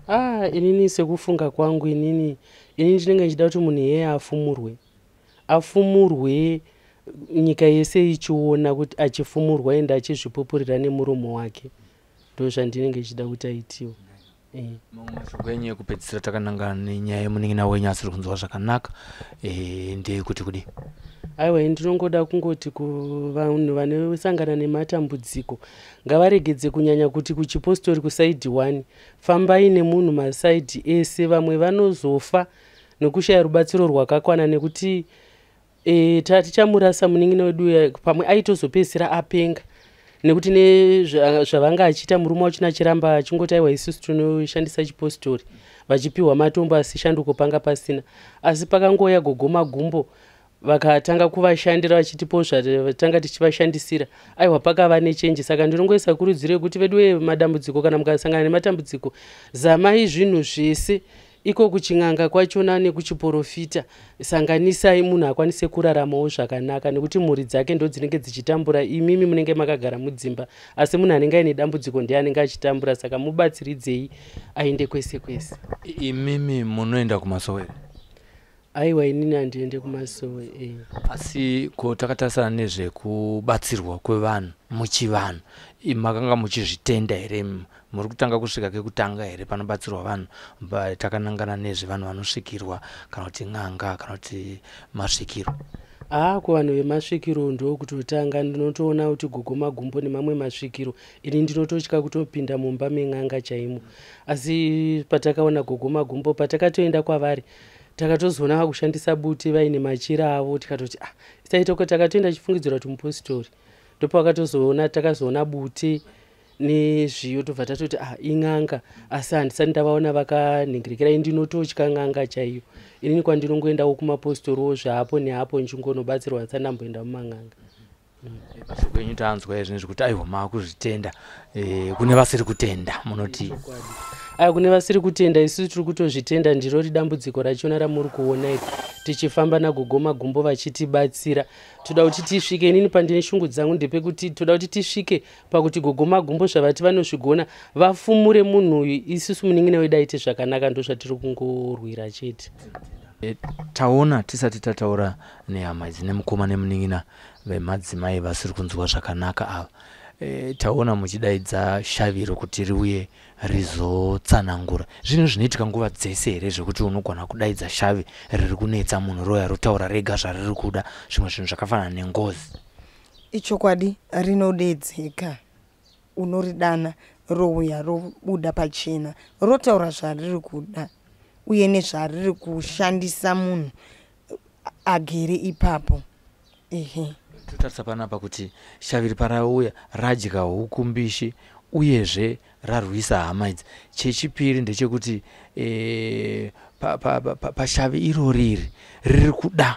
Ah, inini sekufunga kwangu inini ini ndinenge ndichida kuti munhu iyeye afumurwe. Afumurwe nyika yese ichiona kuti achifumurwa ende achizvipupurira nemuromo wake. Ndozvandinenge ndichida kuti aitiwe. Mamwe mashoko enyu ekupedzisira takanangana nenyaya yemunin'ina wenyu asiri kunzwa zvakanaka ndeyekuti kudii? Aiwa ini ndinongoda kungoti kuvanhu vanosangana nematambudziko ngavaregedze kunyanya kuti kuchipostori kusaidhi one. Fambai nemunhu masaidhi ese vamwe vanozofa nekushaya rubatsiro rwakakwana nekuti E, tatichamurasa munin'ina wedu uya pamwe aitozopedzisira apenga nekuti nezvavanga achiita murume wachona achiramba achingoti aiwa isusu tinoshandisa chipositori vachipiwa matombo asi shanduko panga pasina asi pakangouya gogo magumbo vakatanga kuvashandira vachitipo zvatanga tichivashandisira aiwa pakava nechenji saka ndinongoisa kurudziro yekuti veduwe madambudziko kana mukasangana nematambudziko zamai zvinhu zvese Iko kuchin'anga kwachona nekuchiporofita sanganisai munhu akwanise kuraramawo zvakanaka nekuti mhuri dzake ndodzinenge dzichitambura imimi munenge makagara mudzimba asi munhu anenge aine dambudziko ndiye anenge achitambura saka mubatsiridzei aende kwese kwese. Imimi munoenda kumasowe here? Aiwa inini handiende kumasowe eh. Asi ko takatarisana nezvekubatsirwa kwevanhu muchivanhu makanga muchizvitenda here muri kutanga kusvika kekutanga here panobatsirwa vanhu takanangana nezvevanhu vanosvikirwa kana kuti n'anga kana kuti masvikiro? Haa kuvanhu vemasvikiro ndokutotanga ndinotoona kuti gogo magumbo nemamwe masvikiro ini ndinototya kutopinda mumba men'anga chaimo asi patakaona gogo magumbo patakatoenda kwavari Takatozoona vakushandisa bute vaine machira avo tikatoti ah taitoko takatoenda chifungidzira kuti mupositori ndopavakatozoona takazoona bute nezviyo tobva tatoti ah in'anga asi handisati ndavaona vakanhingirikira ini ndinototya n'anga chaiyo inini kwandinongoendawo kumapositoriwo zvaapo neapo ndichingonobatsirwa handisati ndamboenda muman'anga. Mashoko enyu tanzwa izvi zvekuti aiwa maakuzvitenda eh, kune vasiri kutenda munoti aya kune vasiri kutenda isusu tiri kutozvitenda ndirori dambudziko rachona ramuri kuona iri tichifamba nagogo magumbo vachitibatsira toda kuti tisvike inini pandine shungu dzangu ndepekuti toda kuti tisvike pakuti gogo magumbo zvavati vanozvigona vafumure munhu uyu isusu munin'ina wedu aite zvakanaka ndozvatiri kungorwira chete eh, taona tisati tataura nehama idzi nemukoma nemunin'ina vemadzimai vasiri kunzwa zvakanaka ava e, taona muchidaidza shaviro kuti riuye rizotsanangura zvinhu zvinoitika nguva dzese here zvekuti unogona kudaidza shavi riri kunetsa munhu roya rotaura rega zvariri kuda zvimwe zvinhu zvakafanana nengozi Ichokwadi rinodedzeka unoridana rouya robuda pachena rotaura zvariri kuda uye nezvariri kushandisa munhu agere ipapo ehe. Totarisa panapa kuti shavi iri parauya radya huku mbishi uyezve rarwisa hama idzi. Chechipiri ndechekuti e, pashavi pa, pa, pa irori iri riri kuda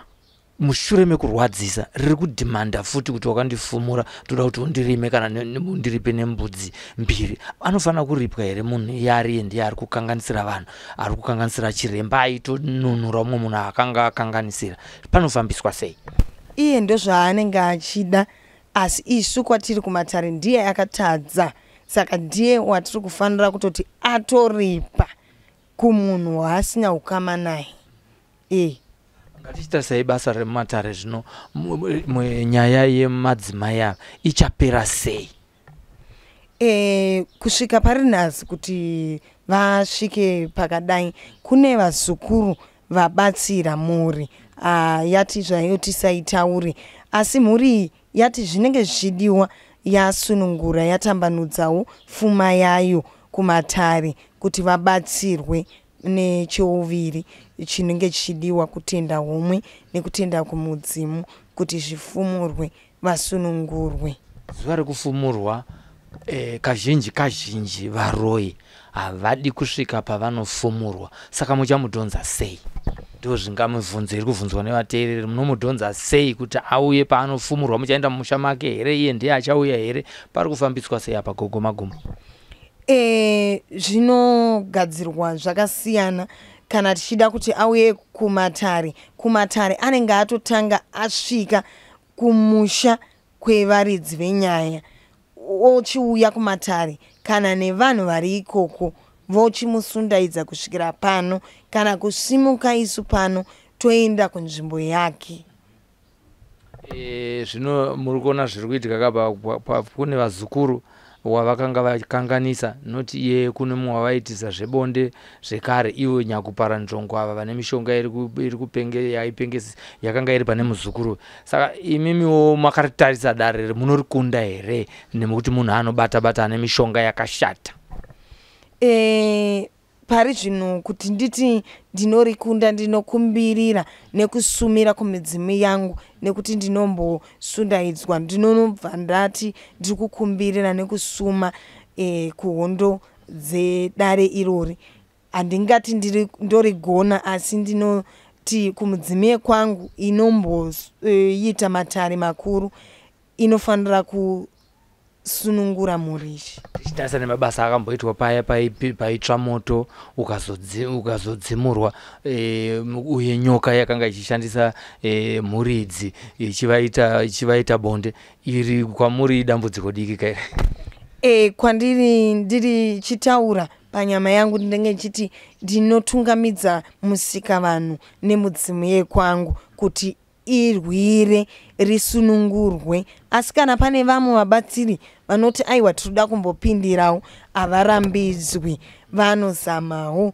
mushure mekurwadzisa riri kudhimanda futi kuti wakandifumura ndoda kuti undirime kana undiripe nembudzi mbiri anofanira kuripwa here munhu iye ariye ndiye ari kukanganisira vanhu ari kukanganisira chiremba aitonunura umwe munhu akanga akanganisira panofambiswa sei iye ndozvaanenge achida asi isu kwatiri kumatare ndiye akatadza saka ndiye watiri kufanira kutoti atoripa kumunhu waasina ukama naye e Ngatichitarisai basa remumatare zvino nyaya yemadzimai ava ichapera sei? E, kusvika pari nhasi kuti vasvike pakadai kune vazukuru vabatsira mhuri yati zvayo tisaitaure asi mhuri iyi yati zvinenge zvichidiwa yasunungura yatambanudzawo fuma yayo kumatare kuti vabatsirwe necheuviri chinenge chichidiwa kutenda homwe nekutenda kumudzimu kuti zvifumurwe vasunungurwe. Zuva rekufumurwa eh, kazhinji kazhinji varoyi havadi kusvika pavanofumurwa saka muchamudhonza sei? Ndozvingamibvunzo iri kubvunzwa nevateereri, munomudhonza sei kuti auye paanofumurwa? Muchaenda mumusha make here? Iye ndiye achauya here? Pari kufambiswa sei apa, Gogo Magumbo? Zvinogadzirwa zvakasiyana. Kana tichida kuti auye kumatare, kumatare anenge atotanga asvika kumusha kwevaridzi venyaya, ochiuya kumatare kana nevanhu vari ikoko vochimusundaidza kusvikira pano, kana kusimuka isu pano toenda kunzvimbo yake. Zvino muri kuona zviri kuitika kapa kune vazukuru wavakanga vakanganisa, noti iye kune mumwe wavaitisa zvebonde zvekare, ivo nyakupara nzvongo ava vane mishonga iri kupenge yaipengesi yakanga iri pane muzukuru. Saka imimiwo makaritarisa dare munorikunda here, nekuti munhu anobata bata ane mishonga yakashata? Pari zvino kuti nditi ndinorikunda, ndinokumbirira nekusumira kumidzimu yangu, nekuti ndinombosundayidzwa, ndinonobva ndati ndiri kukumbirira nekusuma kuhondo dzedare irori. Handingati ndorigona, asi ndinoti kumudzimu yekwangu inomboita matare makuru inofanira kusunungura mhuri iyi. Tichitarisa nemabasa akamboitwa paya paitsva moto ukazodzimurwa, uye nyoka yakanga ichishandisa mhuri idzi ichivaita bonde, iri kwamuri dambudziko diki kairi? Kwandiri ndiri chitaura panyama yangu, ndinenge ndichiti ndinotungamidza musika vanhu nemudzimu yekwangu kuti irwire risunungurwe. Asi kana pane vamwe vabatsiri vanoti aiwa tinoda kumbopindirawo, havarambidzwi, vanozamawo,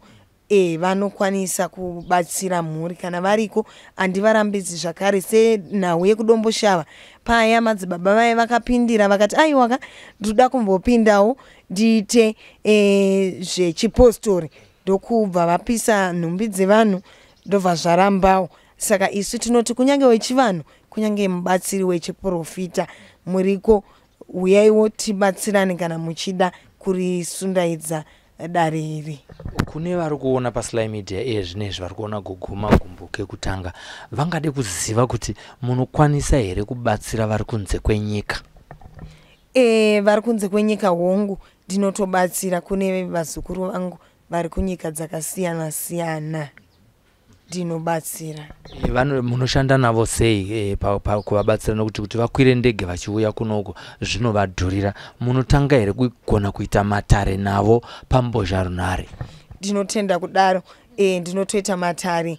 vanokwanisa kubatsira mhuri kana variko, handivarambidzi zvakare. Senhau yekuDomboshava paya, madzibaba vaya vakapindira vakati aiwaka ndinoda kumbopindawo ndiite zvechipostori, ndokubva vapisa nhumbi dzevanhu, ndobva zvarambawo. Saka isu tinoti kunyange wechivanhu, kunyange mubatsiri wechiprofita muriko, uyaiwo tibatsirane kana muchida kurisundaidza dare iri. Kune vari kuona paSly Media iye zvinezvi, vari kuona Gogo Magumbo kekutanga, vangade kuziva kuti munokwanisa here kubatsira vari kunze kwenyika? Vari kunze kwenyika, hongu, ndinotobatsira. Kune vazukuru vangu vari kunyika dzakasiyana siyana, ndinobatsira. Munoshanda navo sei kuvabatsira? Nokuti kuti vakwire ndege vachiuya kunoko zvinovadhurira. Munotanga here kugona kuita matare navo pambozha runhare? Ndinotenda kudaro. Ndinotoita matare,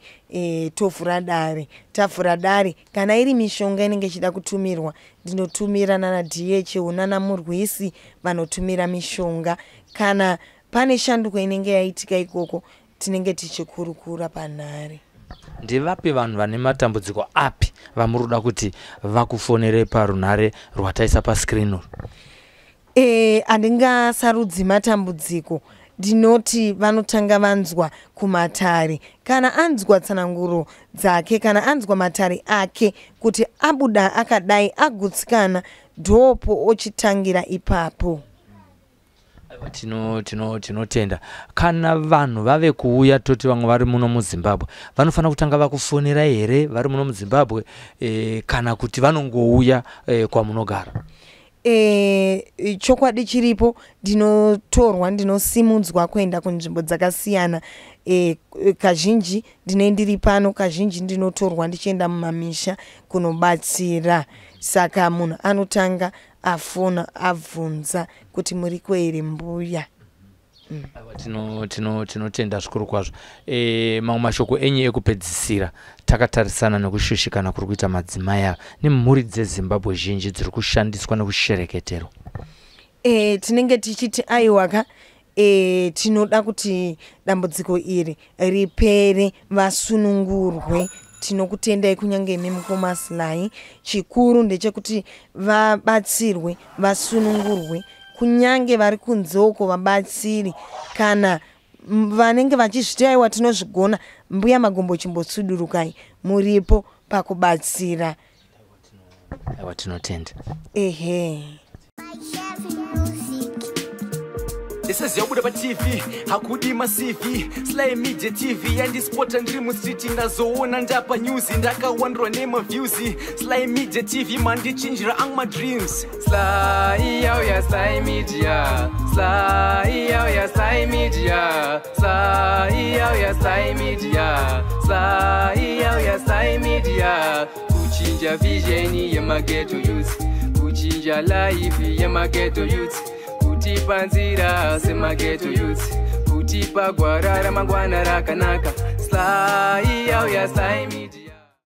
tovhura dare, tavhura dare, kana iri mishonga inenge ichida kutumirwa, ndinotumira nana DH nana Murwisi vanotumira mishonga. Kana pane shanduko inenge yaitika ikoko, tinenge tichikurukura panhare. Ndevapi vanhu vane matambudziko api vamuri kuda kuti vakufonere parunhare rwataisa pascreen uru? Handingasarudzi matambudziko. Ndinoti vanotanga vanzwa kumatare. Kana anzwa tsananguro dzake, kana anzwa matare ake kuti abuda akadai, agutsikana, ndopo ochitangira ipapo. Tinotenda. Kana vanhu vave kuuya, toti vamwe vari muno muZimbabwe, vanofanira kutanga vakufonera here vari muno muZimbabwe, kana kuti vanongouya kwamunogara? Chokwadi chiripo, ndinotorwa, ndinosimudzwa kuenda kunzvimbo dzakasiyana. Kazhinji ndine ndiri pano, kazhinji ndinotorwa ndichienda mumamisha kunobatsira. Saka munhu anotanga afona abvunza kuti muriko here mbuya. Tinotenda zvikuru kwazvo. Mamwe mashoko enyu ekupedzisira, takatarisana nekushushikana kuri kuita madzimai ava nemhuri dzeZimbabwe zhinji dziri kushandiswa nekushereketerwa. Tinenge tichiti aiwaka, tinoda kuti dambudziko iri ripere, vasunungurwe. Tinokutendai kunyange imi mukoma Sly. Chikuru ndechekuti vabatsirwe, vasunungurwe, kunyange vari kunze uko vabatsiri kana vanenge vachizviti aiwa tinozvigona, Mbuya Magombo chimbosudurukai, muripo pakubatsira. Aiwa, tinotenda. Ehe. Ndesiziya kubuda paTV hakudi maCV. Sly Media TV yandispota ndiri mustreet, ndazoona ndapa news, ndakawandurwa nemaviews. Sly Media TV mandichinjira ang madreams. Sly yauya, Sly Media. Sly yauya, Sly Media. Sly yauya, Sly Media. Sly yauya, Sly Media. Kuchinja vision yemaghetto youth, kuchinja life yemaghetto youth, kutipa nzira semaghetto youth, kutipa gwara ramangwana rakanaka. Sly yauya, Sly Media.